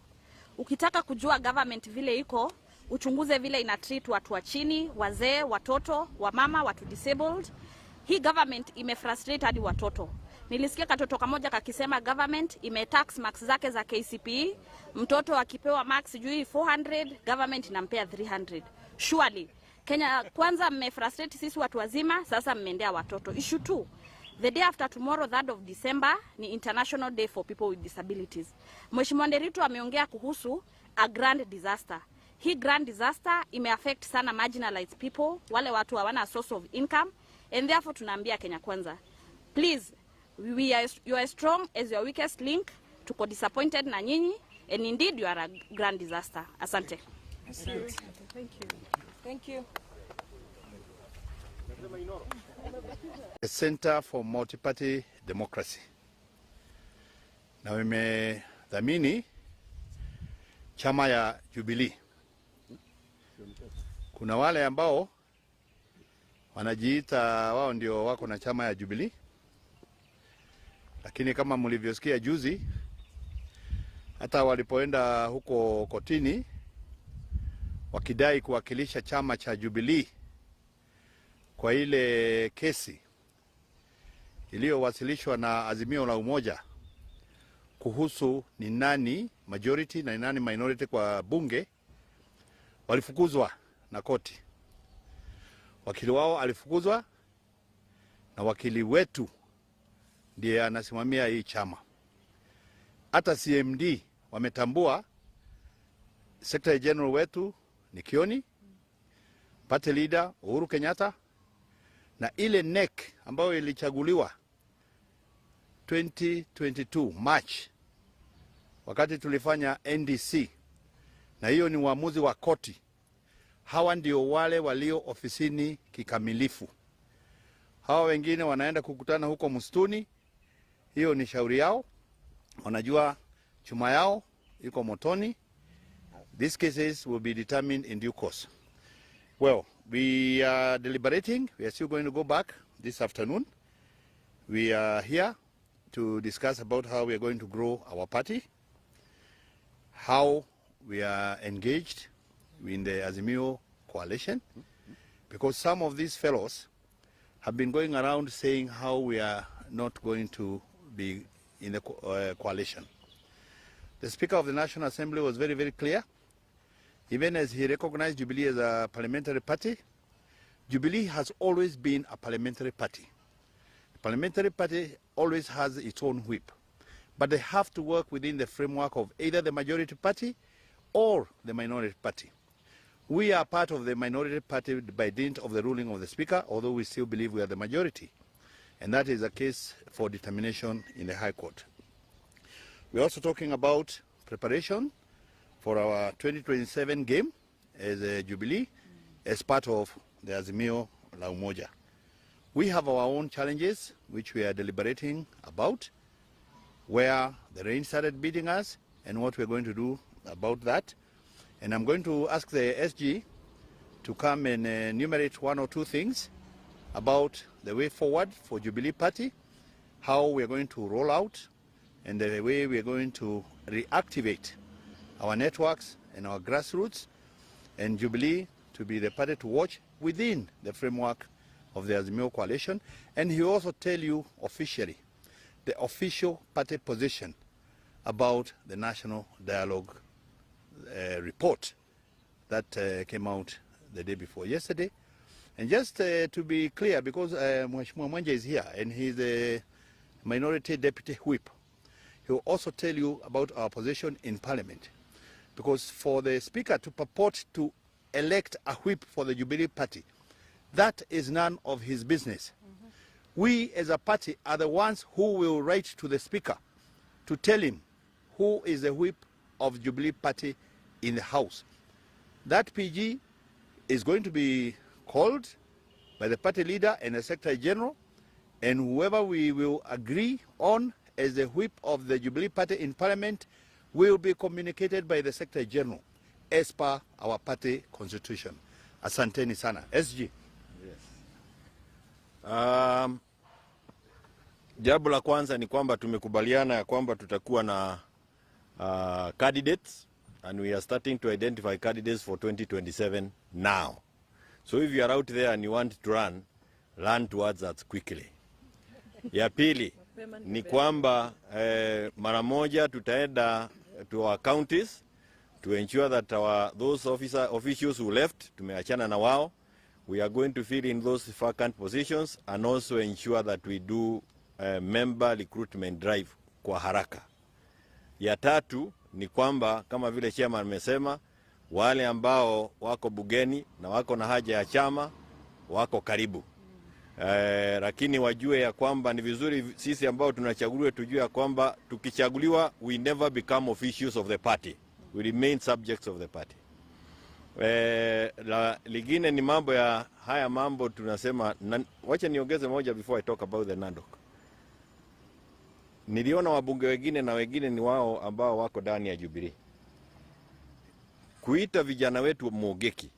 Ukitaka kujua government vile iko, uchunguze vile ina treat watu wa chini, wazee, watoto, wamama, watu disabled. Hii government imefrustrate hadi watoto. Nilisikia katoto kamoja kakisema government imetax marks zake za KCPE. Mtoto akipewa marks sijui 400, government inampea 300. Surely Kenya Kwanza mmefrustrate sisi watu wazima, sasa mmeendea watoto. Issue 2. The day after tomorrow, 3rd of December, ni International Day for People with Disabilities. Mheshimiwa Nderitu ameongea kuhusu a grand disaster. Hii grand disaster imeaffect sana marginalized people, wale watu hawana source of income, and therefore tunaambia Kenya Kwanza, please, you are strong as your weakest link. Tuko disappointed na nyinyi, and indeed you are a grand disaster. Asante. Thank you. Thank you. The Center for Multi-Party Democracy, na imedhamini chama ya Jubilee. Kuna wale ambao wanajiita wao ndio wako na chama ya Jubilee, lakini kama mlivyosikia juzi, hata walipoenda huko kotini wakidai kuwakilisha chama cha Jubilee kwa ile kesi iliyowasilishwa na Azimio la Umoja kuhusu ni nani majority na ni nani minority kwa bunge, walifukuzwa na koti. Wakili wao alifukuzwa na wakili wetu ndiye anasimamia hii chama. Hata CMD wametambua Secretary General wetu ni Kioni, party leader Uhuru Kenyatta, na ile NEC ambayo ilichaguliwa 2022 March wakati tulifanya NDC, na hiyo ni uamuzi wa koti. Hawa ndio wale walio ofisini kikamilifu. Hawa wengine wanaenda kukutana huko msituni, hiyo ni shauri yao, wanajua chuma yao iko motoni. These cases will be determined in due course. Well, we are deliberating. We are still going to go back this afternoon. We are here to discuss about how we are going to grow our party, how we are engaged in the Azimio coalition, because some of these fellows have been going around saying how we are not going to be in the coalition. The Speaker of the National Assembly was very, very clear. Even as he recognized Jubilee as a parliamentary party, Jubilee has always been a parliamentary party. The parliamentary party always has its own whip, but they have to work within the framework of either the majority party or the minority party. We are part of the minority party by dint of the ruling of the Speaker, although we still believe we are the majority. And that is a case for determination in the High Court. We're also talking about preparation for our 2027 game as a Jubilee, as part of the Azimio la Umoja. We have our own challenges, which we are deliberating about, where the rain started beating us and what we're going to do about that. And I'm going to ask the SG to come and enumerate one or two things. about the way forward for Jubilee Party, how we are going to roll out, and the way we are going to reactivate our networks and our grassroots, and Jubilee to be the party to watch within the framework of the Azimio coalition. And he will also tell you officially the official party position about the National Dialogue report that came out the day before yesterday. And just to be clear, because Mheshimiwa Mwenje is here and he's the minority deputy whip, he will also tell you about our position in Parliament. Because for the speaker to purport to elect a whip for the Jubilee Party, that is none of his business. We as a party are the ones who will write to the speaker to tell him who is the whip of Jubilee Party in the House. That PG is going to be called by the party leader and the Secretary General, and whoever we will agree on as the whip of the Jubilee Party in Parliament will be communicated by the Secretary General as per our party constitution. Asanteni sana. SG. Yes. Jambo la kwanza ni kwamba tumekubaliana ya kwamba tutakuwa na candidates, and we are starting to identify candidates for 2027 now. So if you are out there and you want to run, run towards that quickly. Ya pili ni kwamba mara moja tutaenda to our counties to ensure that those officials who left, tumeachana na wao. We are going to fill in those vacant positions and also ensure that we do a member recruitment drive kwa haraka. Ya tatu ni kwamba kama vile chairman amesema, wale ambao wako bugeni na wako na haja ya chama wako karibu. Lakini wajue ya kwamba ni vizuri sisi ambao tunachaguliwa tujue ya kwamba tukichaguliwa we never become officials of the party. We remain subjects of the party. Lingine ni mambo ya haya mambo tunasema, wacha niongeze moja before I talk about the NADOC. Niliona wabunge wengine na wengine ni wao ambao wako ndani ya Jubilee kuita vijana wetu Mugeki.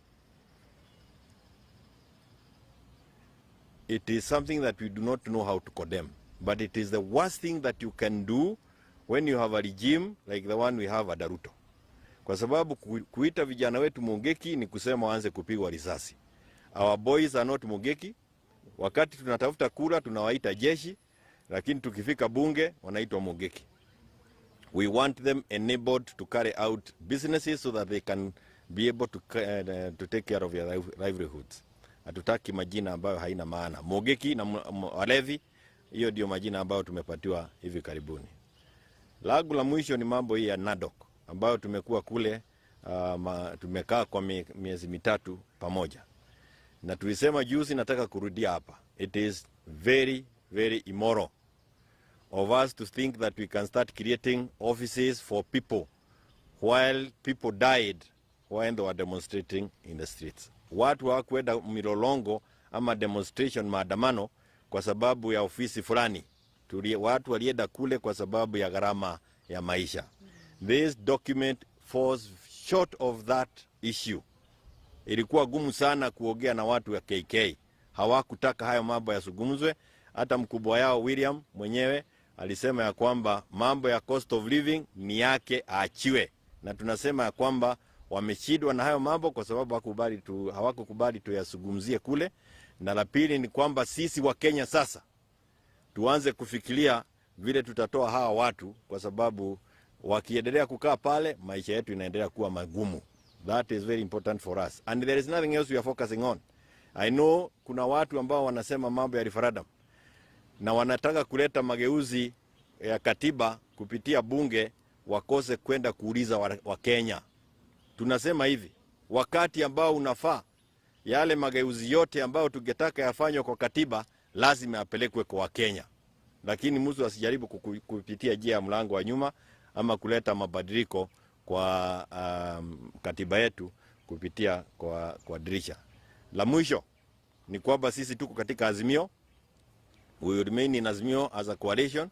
It is something that we do not know how to condemn, but it is the worst thing that you can do when you have a regime like the one we have at Ruto. Kwa sababu kuita vijana wetu Mugeki ni kusema waanze kupigwa risasi. Our boys are not Mugeki. Wakati tunatafuta kura tunawaita jeshi, lakini tukifika bunge wanaitwa Mugeki. We want them enabled to carry out businesses so that they can be able to take care of their livelihoods. Hatutaki majina ambayo haina maana. Mugeki na walevi, hiyo ndio majina ambayo tumepatiwa hivi karibuni. Langu la mwisho ni mambo hii ya NADOC ambayo tumekuwa kule, tumekaa kwa miezi mitatu pamoja. Na tulisema juzi, nataka kurudia hapa. It is very, very immoral of us to think that we can start creating offices for people while people died when they were demonstrating in the streets. Watu hawakwenda milolongo ama demonstration maandamano kwa sababu ya ofisi fulani. Watu walienda kule kwa sababu ya gharama ya maisha. This document falls short of that issue. Ilikuwa gumu sana kuongea na watu wa KK. Hawakutaka hayo mambo yasungumzwe. Hata mkubwa yao William mwenyewe alisema ya kwamba mambo ya cost of living ni yake aachiwe. Na tunasema ya kwamba wameshindwa na hayo mambo kwa sababu hawakukubali tuyasungumzie kule. Na la pili ni kwamba sisi wa Kenya sasa tuanze kufikiria vile tutatoa hawa watu, kwa sababu wakiendelea kukaa pale maisha yetu inaendelea kuwa magumu. That is very important for us. And there is nothing else we are focusing on. I know kuna watu ambao wanasema mambo ya referendum na wanataka kuleta mageuzi ya katiba kupitia bunge, wakose kwenda kuuliza wa Kenya. Tunasema hivi, wakati ambao unafaa yale mageuzi yote ambayo tungetaka yafanywe kwa katiba lazima yapelekwe kwa Wakenya. Lakini mtu asijaribu kupitia njia ya mlango wa nyuma ama kuleta mabadiliko kwa katiba yetu kupitia kwa dirisha. La mwisho ni kwamba sisi tuko katika Azimio. We will remain in Azimio as a coalition,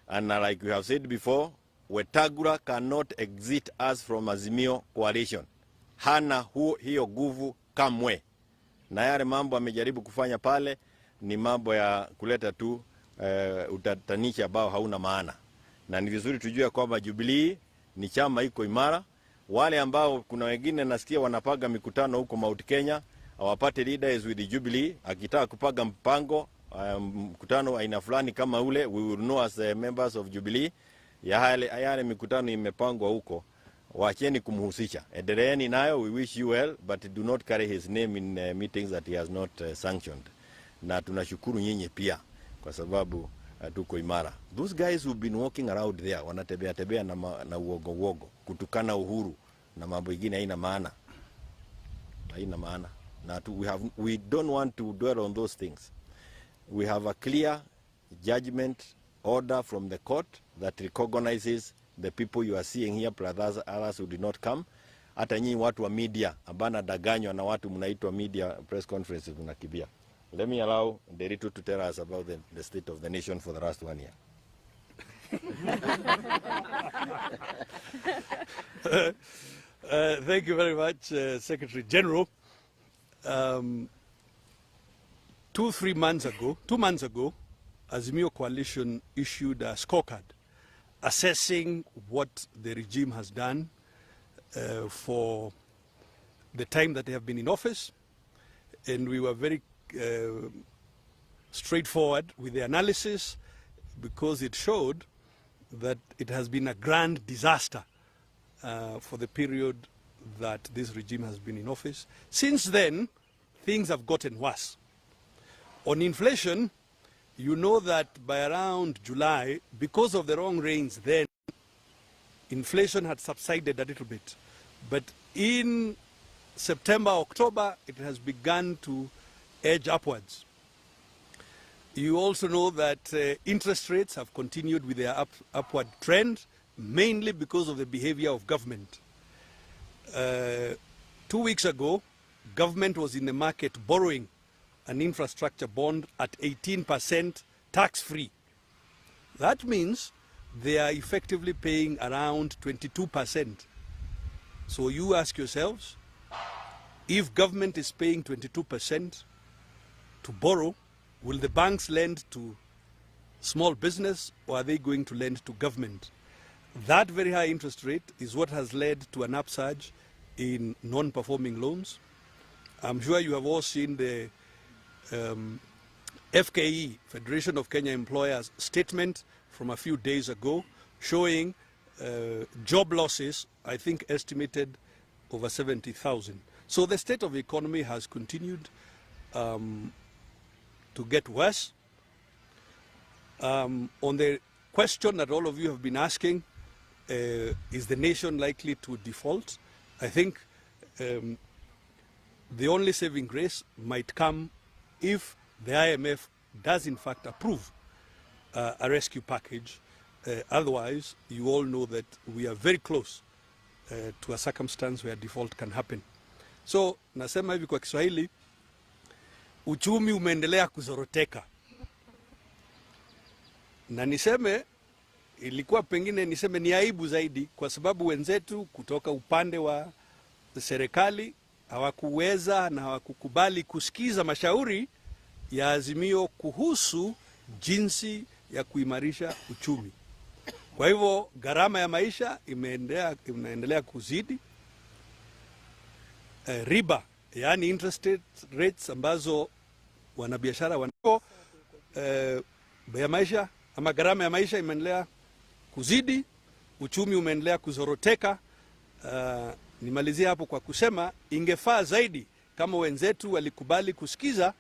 and like we have said before, Wetangula cannot exit us from Azimio coalition. Hana hiyo nguvu kamwe. Na yale mambo amejaribu kufanya pale Ni mambo ya kuleta tu utatanishi ambao hauna maana, na ni vizuri tujue kwamba Jubilee ni chama iko imara. Wale ambao kuna wengine nasikia wanapanga mikutano huko Mount Kenya, our party leader is with the Jubilee. Akitaka kupanga mpango mkutano aina fulani kama ule, we will know as members of Jubilee. Yale mikutano imepangwa huko, wacheni kumhusisha, endeleeni nayo, we wish you well, but do not carry his name in meetings that he has not sanctioned. Na tunashukuru nyinyi pia kwa sababu tuko imara. Those guys who've been walking around there wanatembea tembea na uogo uogo, kutukana Uhuru na mambo ingine haina maana, haina maana. Na we don't want to dwell on those things. We have a clear judgment order from the court that recognizes the people you are seeing here plus others who did not come. Hata nyinyi watu wa media ambao nadanganywa na watu mnaitwa media press conferences mnakimbia. Let me allow Nderitu to tell us about the state of the nation for the last one year. Thank you very much, Secretary General. 2, 3 months ago, 2 months ago, Azimio Coalition issued a scorecard assessing what the regime has done for the time that they have been in office. And we were very straightforward with the analysis because it showed that it has been a grand disaster for the period that this regime has been in office. Since then, things have gotten worse. On inflation, you know that by around July, because of the wrong rains then, inflation had subsided a little bit. But in September, October, it has begun to edge upwards. You also know that interest rates have continued with their upward trend, mainly because of the behavior of government. 2 weeks ago, government was in the market borrowing an infrastructure bond at 18% tax-free. That means they are effectively paying around 22%. So you ask yourselves, if government is paying 22% to borrow, will the banks lend to small business or are they going to lend to government? That very high interest rate is what has led to an upsurge in non-performing loans. I'm sure you have all seen the FKE, Federation of Kenya Employers, statement from a few days ago showing job losses, I think estimated over 70,000. So the state of the economy has continued to get worse. On the question that all of you have been asking, is the nation likely to default? I think the only saving grace might come if the IMF does in fact approve a rescue package. Otherwise, you all know that we are very close to a circumstance where default can happen. So nasema hivi kwa Kiswahili, uchumi umeendelea kuzoroteka, na niseme ilikuwa pengine niseme ni aibu zaidi, kwa sababu wenzetu kutoka upande wa serikali hawakuweza na hawakukubali kusikiza mashauri ya Azimio kuhusu jinsi ya kuimarisha uchumi. Kwa hivyo gharama ya maisha imeendelea kuzidi. Riba yaani interest rates ambazo wanabiashara wanao bei ya maisha ama gharama ya maisha imeendelea kuzidi, uchumi umeendelea kuzoroteka. Nimalizie hapo kwa kusema ingefaa zaidi kama wenzetu walikubali kusikiza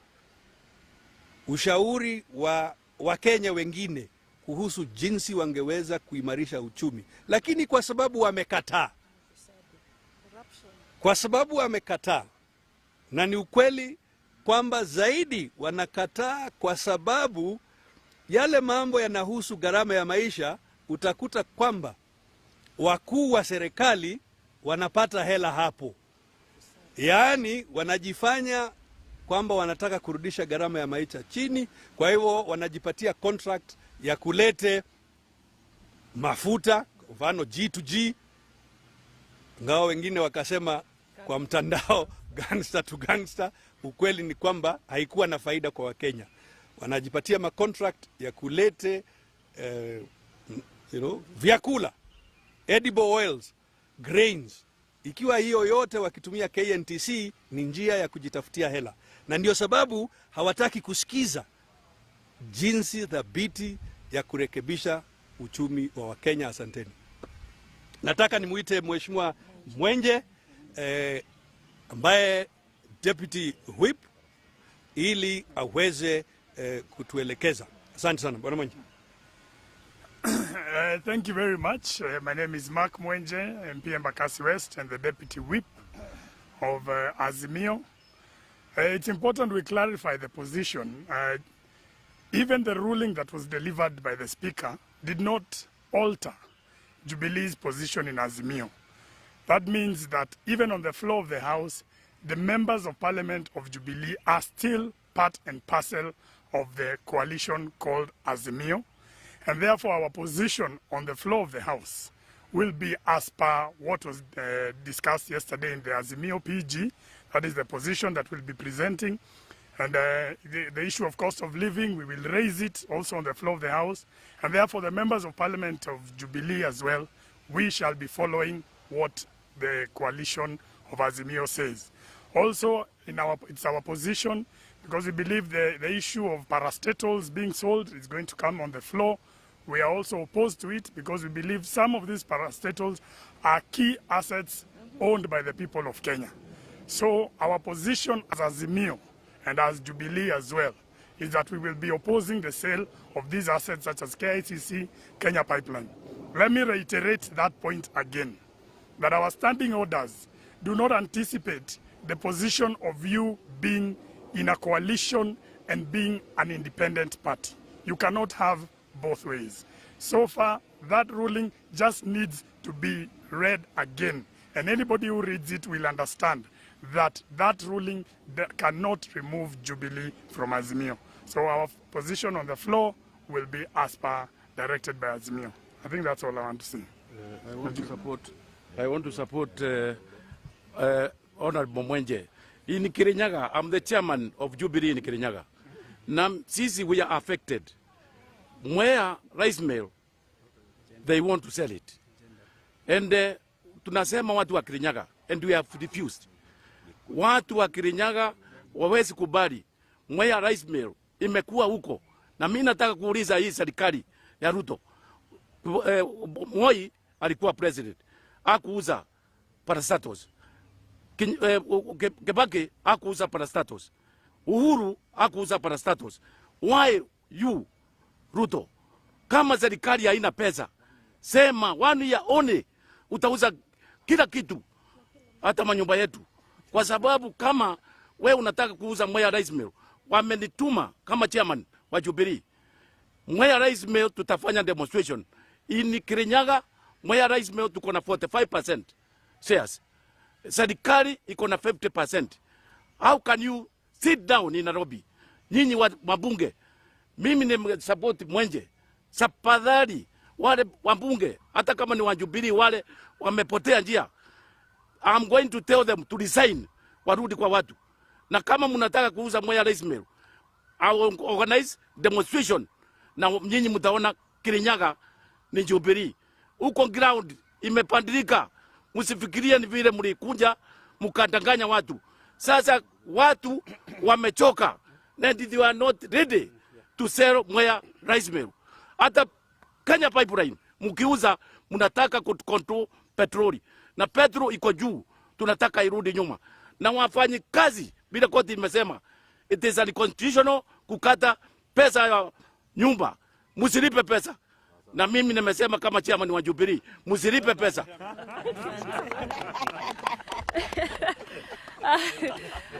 ushauri wa Wakenya wengine kuhusu jinsi wangeweza kuimarisha uchumi, lakini kwa sababu wamekataa, kwa sababu wamekataa, na ni ukweli kwamba zaidi wanakataa kwa sababu yale mambo yanahusu gharama ya maisha, utakuta kwamba wakuu wa serikali wanapata hela hapo, yaani wanajifanya kwamba wanataka kurudisha gharama ya maisha chini, kwa hivyo wanajipatia contract ya kulete mafuta, kwa mfano G2G, ingawa wengine wakasema kwa mtandao gangster to gangster. Ukweli ni kwamba haikuwa na faida kwa Wakenya. Wanajipatia macontract ya kulete vyakula, edible oils, grains. Ikiwa hiyo yote wakitumia KNTC ni njia ya kujitafutia hela, na ndio sababu hawataki kusikiza jinsi thabiti ya kurekebisha uchumi wa Wakenya. Asanteni. Nataka nimuite Mheshimiwa Mwenje ambaye deputy whip ili aweze kutuelekeza. Asante sana Bwana Mwenje. Thank you very much. My name is Mark Mwenje, MP Embakasi West and the Deputy Whip of Azimio. It's important we clarify the position. Even the ruling that was delivered by the Speaker did not alter Jubilee's position in Azimio. That means that even on the floor of the House, the members of Parliament of Jubilee are still part and parcel of the coalition called Azimio. And therefore, our position on the floor of the House will be as per what was discussed yesterday in the Azimio PG. That is the position that we'll be presenting. And the issue of cost of living, we will raise it also on the floor of the House. And therefore, the members of Parliament of Jubilee as well, we shall be following what the coalition of Azimio says. Also, it's our position, because we believe the issue of parastatals being sold is going to come on the floor. We are also opposed to it because we believe some of these parastatals are key assets owned by the people of Kenya. So our position as Azimio and as Jubilee as well is that we will be opposing the sale of these assets such as KICC, Kenya Pipeline. Let me reiterate that point again, that our standing orders do not anticipate the position of you being in a coalition and being an independent party. You cannot have both ways. So far, that ruling just needs to be read again. And anybody who reads it will understand that that ruling that cannot remove Jubilee from Azimio. So our position on the floor will be as per directed by Azimio. I think that's all I want to say. I want to support Honorable Mwenje. In Kirinyaga, I'm the chairman of Jubilee in Kirinyaga. Now, sisi we are affected. Mwea rice mill, they want to sell it. And tunasema watu wa Kirinyaga, and we have refused. Watu wa Kirinyaga wawezi kubali. Mwea rice mill imekuwa huko. Na mimi nataka kuuliza hii serikali ya Ruto. Moi alikuwa president, hakuuza parastatals. Kibaki hakuuza parastatals. Uhuru hakuuza parastatals. Why you Ruto? Kama serikali haina pesa, sema 1 year only utauza kila kitu, hata manyumba yetu. Kwa sababu kama we unataka kuuza Mwea Rice Mill, wamenituma kama chairman wa Jubilee. Mwea Rice Mill tutafanya demonstration. In Kirinyaga, Mwea Rice Mill tuko na 45% shares. Serikali iko na 50%. How can you sit down in Nairobi? Nyinyi wabunge, mimi ni support Mwenje. Tafadhali wale wabunge, hata kama ni wa Jubilee wale wamepotea njia, I'm going to tell them to resign, warudi kwa watu. Na kama mnataka kuuza Mwea Rice Mill, I will organize demonstration. Na nyinyi mtaona Kirinyaga ni Jubilee. Huko ground imepandilika. Msifikirie ni vile mlikunja mkadanganya watu. Sasa watu wamechoka. And they are not ready to sell Mwea Rice Mill. Hata Kenya Pipeline mkiuza mnataka control petroli. Na petrol iko juu, tunataka irudi nyuma. Na wafanyi kazi bila koti imesema it is unconstitutional kukata pesa ya nyumba. Msilipe pesa. Na mimi nimesema kama chairman wa Jubilee, msilipe pesa.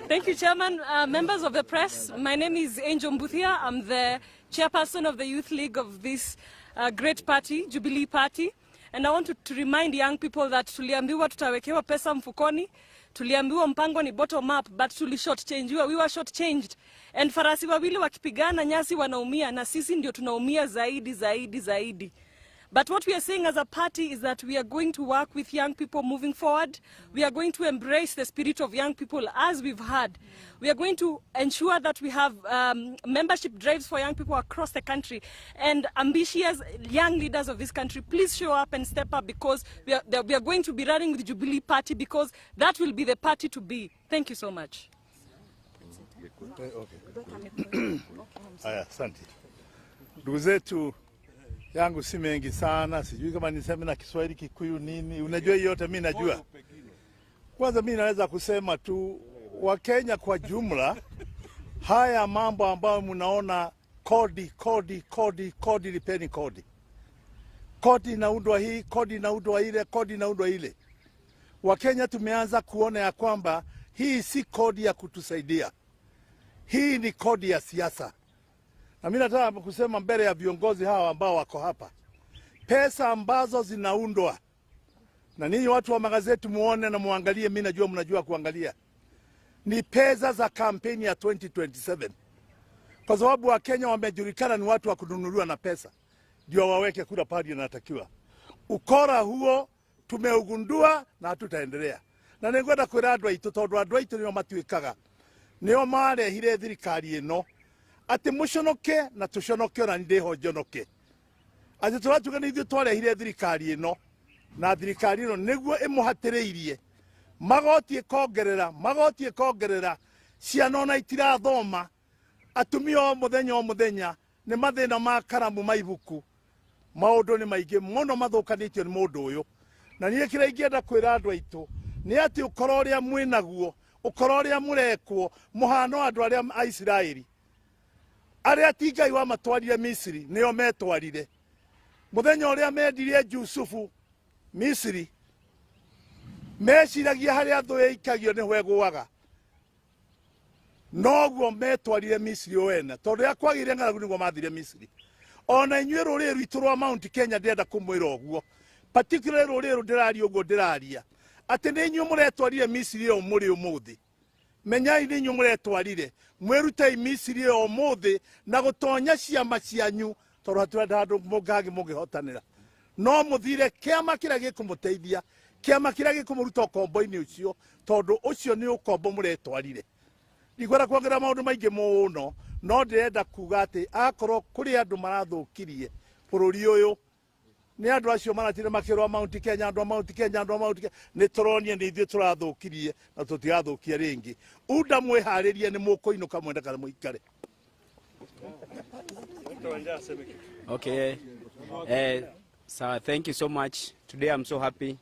Thank you, Chairman. Members of the press, my name is Angel Mbuthia. I'm the chairperson of the Youth League of this great party, Jubilee Party. And I want to remind young people that tuliambiwa tutawekewa pesa mfukoni, tuliambiwa mpango ni bottom up, but tuli short change. We were short changed. And farasi wawili wakipigana nyasi wanaumia, na sisi ndio tunaumia zaidi, zaidi, zaidi. But what we are saying as a party is that we are going to work with young people moving forward. We are going to embrace the spirit of young people as we've had. We are going to ensure that we have membership drives for young people across the country. And ambitious young leaders of this country, please show up and step up, because we are going to be running with the Jubilee Party, because that will be the party to be. Thank you so much. Okay. Aya, asante. Ndugu zetu, yangu si mengi sana, sijui kama niseme na Kiswahili, Kikuyu nini, unajua hiyo yote mimi najua. Kwanza mimi naweza kusema tu Wakenya kwa jumla, haya mambo ambayo mnaona kodi kodi kodi kodi, lipeni kodi. Kodi inaundwa hii, kodi inaundwa ile, kodi inaundwa ile. Wakenya tumeanza kuona ya kwamba hii si kodi ya kutusaidia. Hii ni kodi ya siasa. Na mimi nataka kusema mbele ya viongozi hawa ambao wako hapa, pesa ambazo zinaundwa, na ninyi watu wa magazeti muone na muangalie, mimi najua mnajua kuangalia, ni pesa za kampeni ya 2027. Kwa sababu Wakenya wamejulikana ni watu wa kununuliwa na pesa, ndio waweke kura pale inatakiwa. Ukora huo tumeugundua na hatutaendelea. Na ningwenda kwira andu aitu, tondu andu aitu nio matuikaga, nio marehire thirikari ino ati muconoke na tuconoke, ona ndiho njonoke ati turatuga ni ithuĩ twarehire thirikari ino, na thirikari ino niguo imuhatĩrĩirie magoti ĩkongerera, magoti ĩkongerera, ciana ona itirathoma, atumia o mũthenya nĩ mathĩna ma karamu ma ibuku, maũndũ nĩ maingĩ mũno mathũkanĩtio nĩ mũndũ ũyũ. Na niĩ kĩrĩa ingĩenda kwĩra andũ aitũ nĩ atĩ ũkora ũrĩa mwĩnaguo, ũkora ũrĩa mũrekwo, mũhano andũ arĩa a Isiraeli arĩa ti Ngai wamatwarire Misiri, nĩo metwarire. Mũthenya ũrĩa mendirie Jusufu Misiri, meciragia harĩa thũ ĩikagio nĩho ĩgũaga, noguo metwarire Misiri o ene, tondũ rĩrĩa kwagĩire ng'aragu nĩguo mathire Misiri. Ona inyuĩ rũrĩrĩ rwitũ rwa Mount Kenya ndĩrenda kũmwĩra ũguo, particularly rũrĩrĩ rũrũ ndĩraria ũguo ndĩraria, atĩ nĩ inyuĩ mũretwarire Misiri ĩyo mũrĩ ũmũthĩ. Menyai nĩ inyuĩ mũretwarire, mwĩrutei Misiri ĩyo ũmũthĩ na gũtonya ciama cianyu, tondũ hatirenda handũ mũngangĩ mũngĩhotanĩra. No mũthire kĩama kĩrĩa gĩkũmũteithia, kĩama kĩrĩa gĩkũmũruta ũkombo-inĩ ũcio, tondũ ũcio nĩ ũkombo mũretwarire. Ndikwenda kuongerera maũndũ maingĩ mũno, no ndĩrenda kuga atĩ akorwo kũrĩ andũ marathũkirie bũrũri ũyũ, nĩ andũ acio maratire makĩrwo Mount Kenya, andũ a Mount Kenya, andũ a Mount Kenya, nĩ tũronie nĩ ithuĩ tũrathũkirie na tũtigathũkia rĩngĩ. Unda mwĩharĩrie nĩ mũkũinũka mwende kana mũikare. Okay. So thank you so much. Today I'm so happy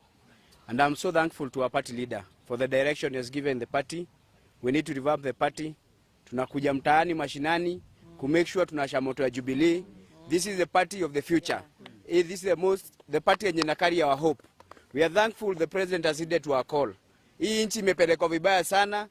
and I'm so thankful to our party leader for the direction he has given the party. We need to revamp the party. Tunakuja mtaani mashinani ku make sure tunasha moto ya Jubilee. This is the party of the future. This is the party yenye na carry our hope. We are thankful the president has heeded to our call. Hii nchi imepelekwa vibaya sana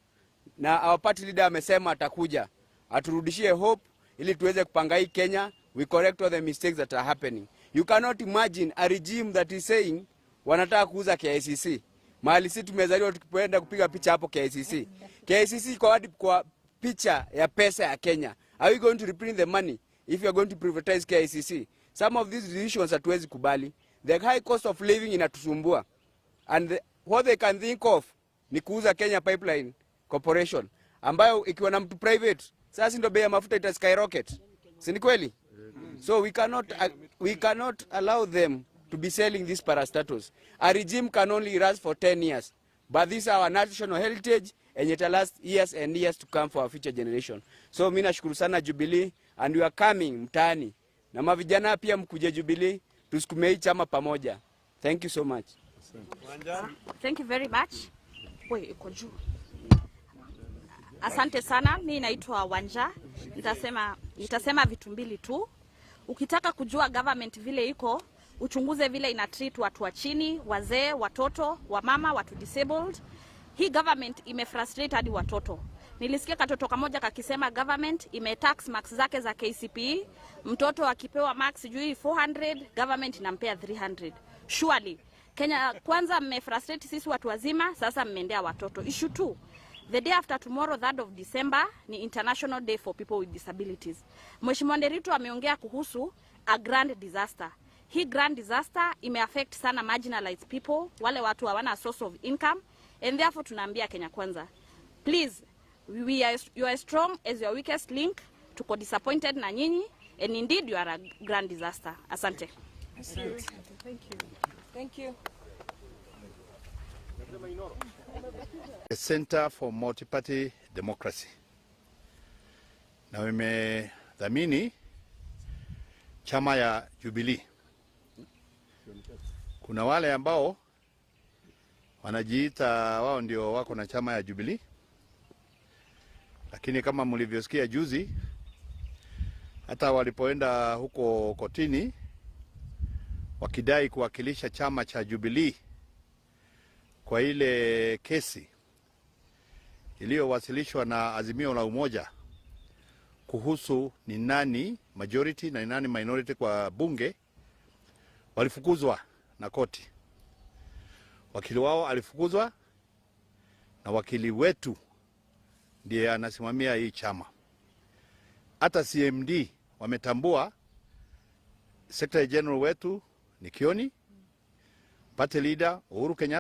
na our party leader amesema atakuja aturudishie hope ili tuweze kupanga hii Kenya. We correct all the mistakes that are happening. You cannot imagine a regime that is saying wanataka kuuza KICC. Mahali sisi tumezaliwa tukienda kupiga picha hapo KICC. KICC kwa hadi kwa picha ya pesa ya Kenya. Are we going to reprint the money if you are going to privatize KICC? Some of these decisions hatuwezi kubali. The high cost of living inatusumbua. And what they can think of ni kuuza Kenya Pipeline Corporation ambayo ikiwa na mtu private, sasa ndio bei ya mafuta ita skyrocket. Si ni kweli? So we cannot allow them to be selling these parastatals. A regime can only last for 10 years. But this is our national heritage and it will last years and years to come for our future generation. So mimi nashukuru sana Jubilee and we are coming mtaani. Na mavijana pia mkuje Jubilee tusukume hii chama pamoja. Thank you so much. Thank you very much. Wait, iko juu. Asante sana. Mimi naitwa Wanja. Nitasema vitu mbili tu. Ukitaka kujua government vile iko, uchunguze vile ina treat watu wa chini, wazee, watoto, wamama, watu disabled. Hii government imefrustrate hadi watoto. Nilisikia katoto kamoja kakisema government imetax marks zake za KCPE. Mtoto akipewa marks sijui 400, government inampea 300. Surely Kenya kwanza mmefrustrate sisi watu wazima, sasa mmeendea watoto. Issue 2. The day after tomorrow, 3rd of December, ni International Day for People with Disabilities. Mheshimiwa Nderitu ameongea kuhusu a grand disaster. Hii grand disaster imeaffect sana marginalized people, wale watu hawana source of income, and therefore tunaambia Kenya Kwanza, please, you are strong as your weakest link. Tuko disappointed na nyinyi, and indeed you are a grand disaster. Asante. Thank you. Thank you. The Center for Multiparty Democracy na imedhamini chama ya Jubilee. Kuna wale ambao wanajiita wao ndio wako na chama ya Jubilee, lakini kama mlivyosikia juzi, hata walipoenda huko kotini wakidai kuwakilisha chama cha Jubilee kwa ile kesi iliyowasilishwa na Azimio la Umoja kuhusu ni nani majority na ni nani minority kwa bunge, walifukuzwa na koti. Wakili wao alifukuzwa na wakili wetu ndiye anasimamia hii chama. Hata CMD wametambua Secretary General wetu ni Kioni, party leader Uhuru Kenyatta.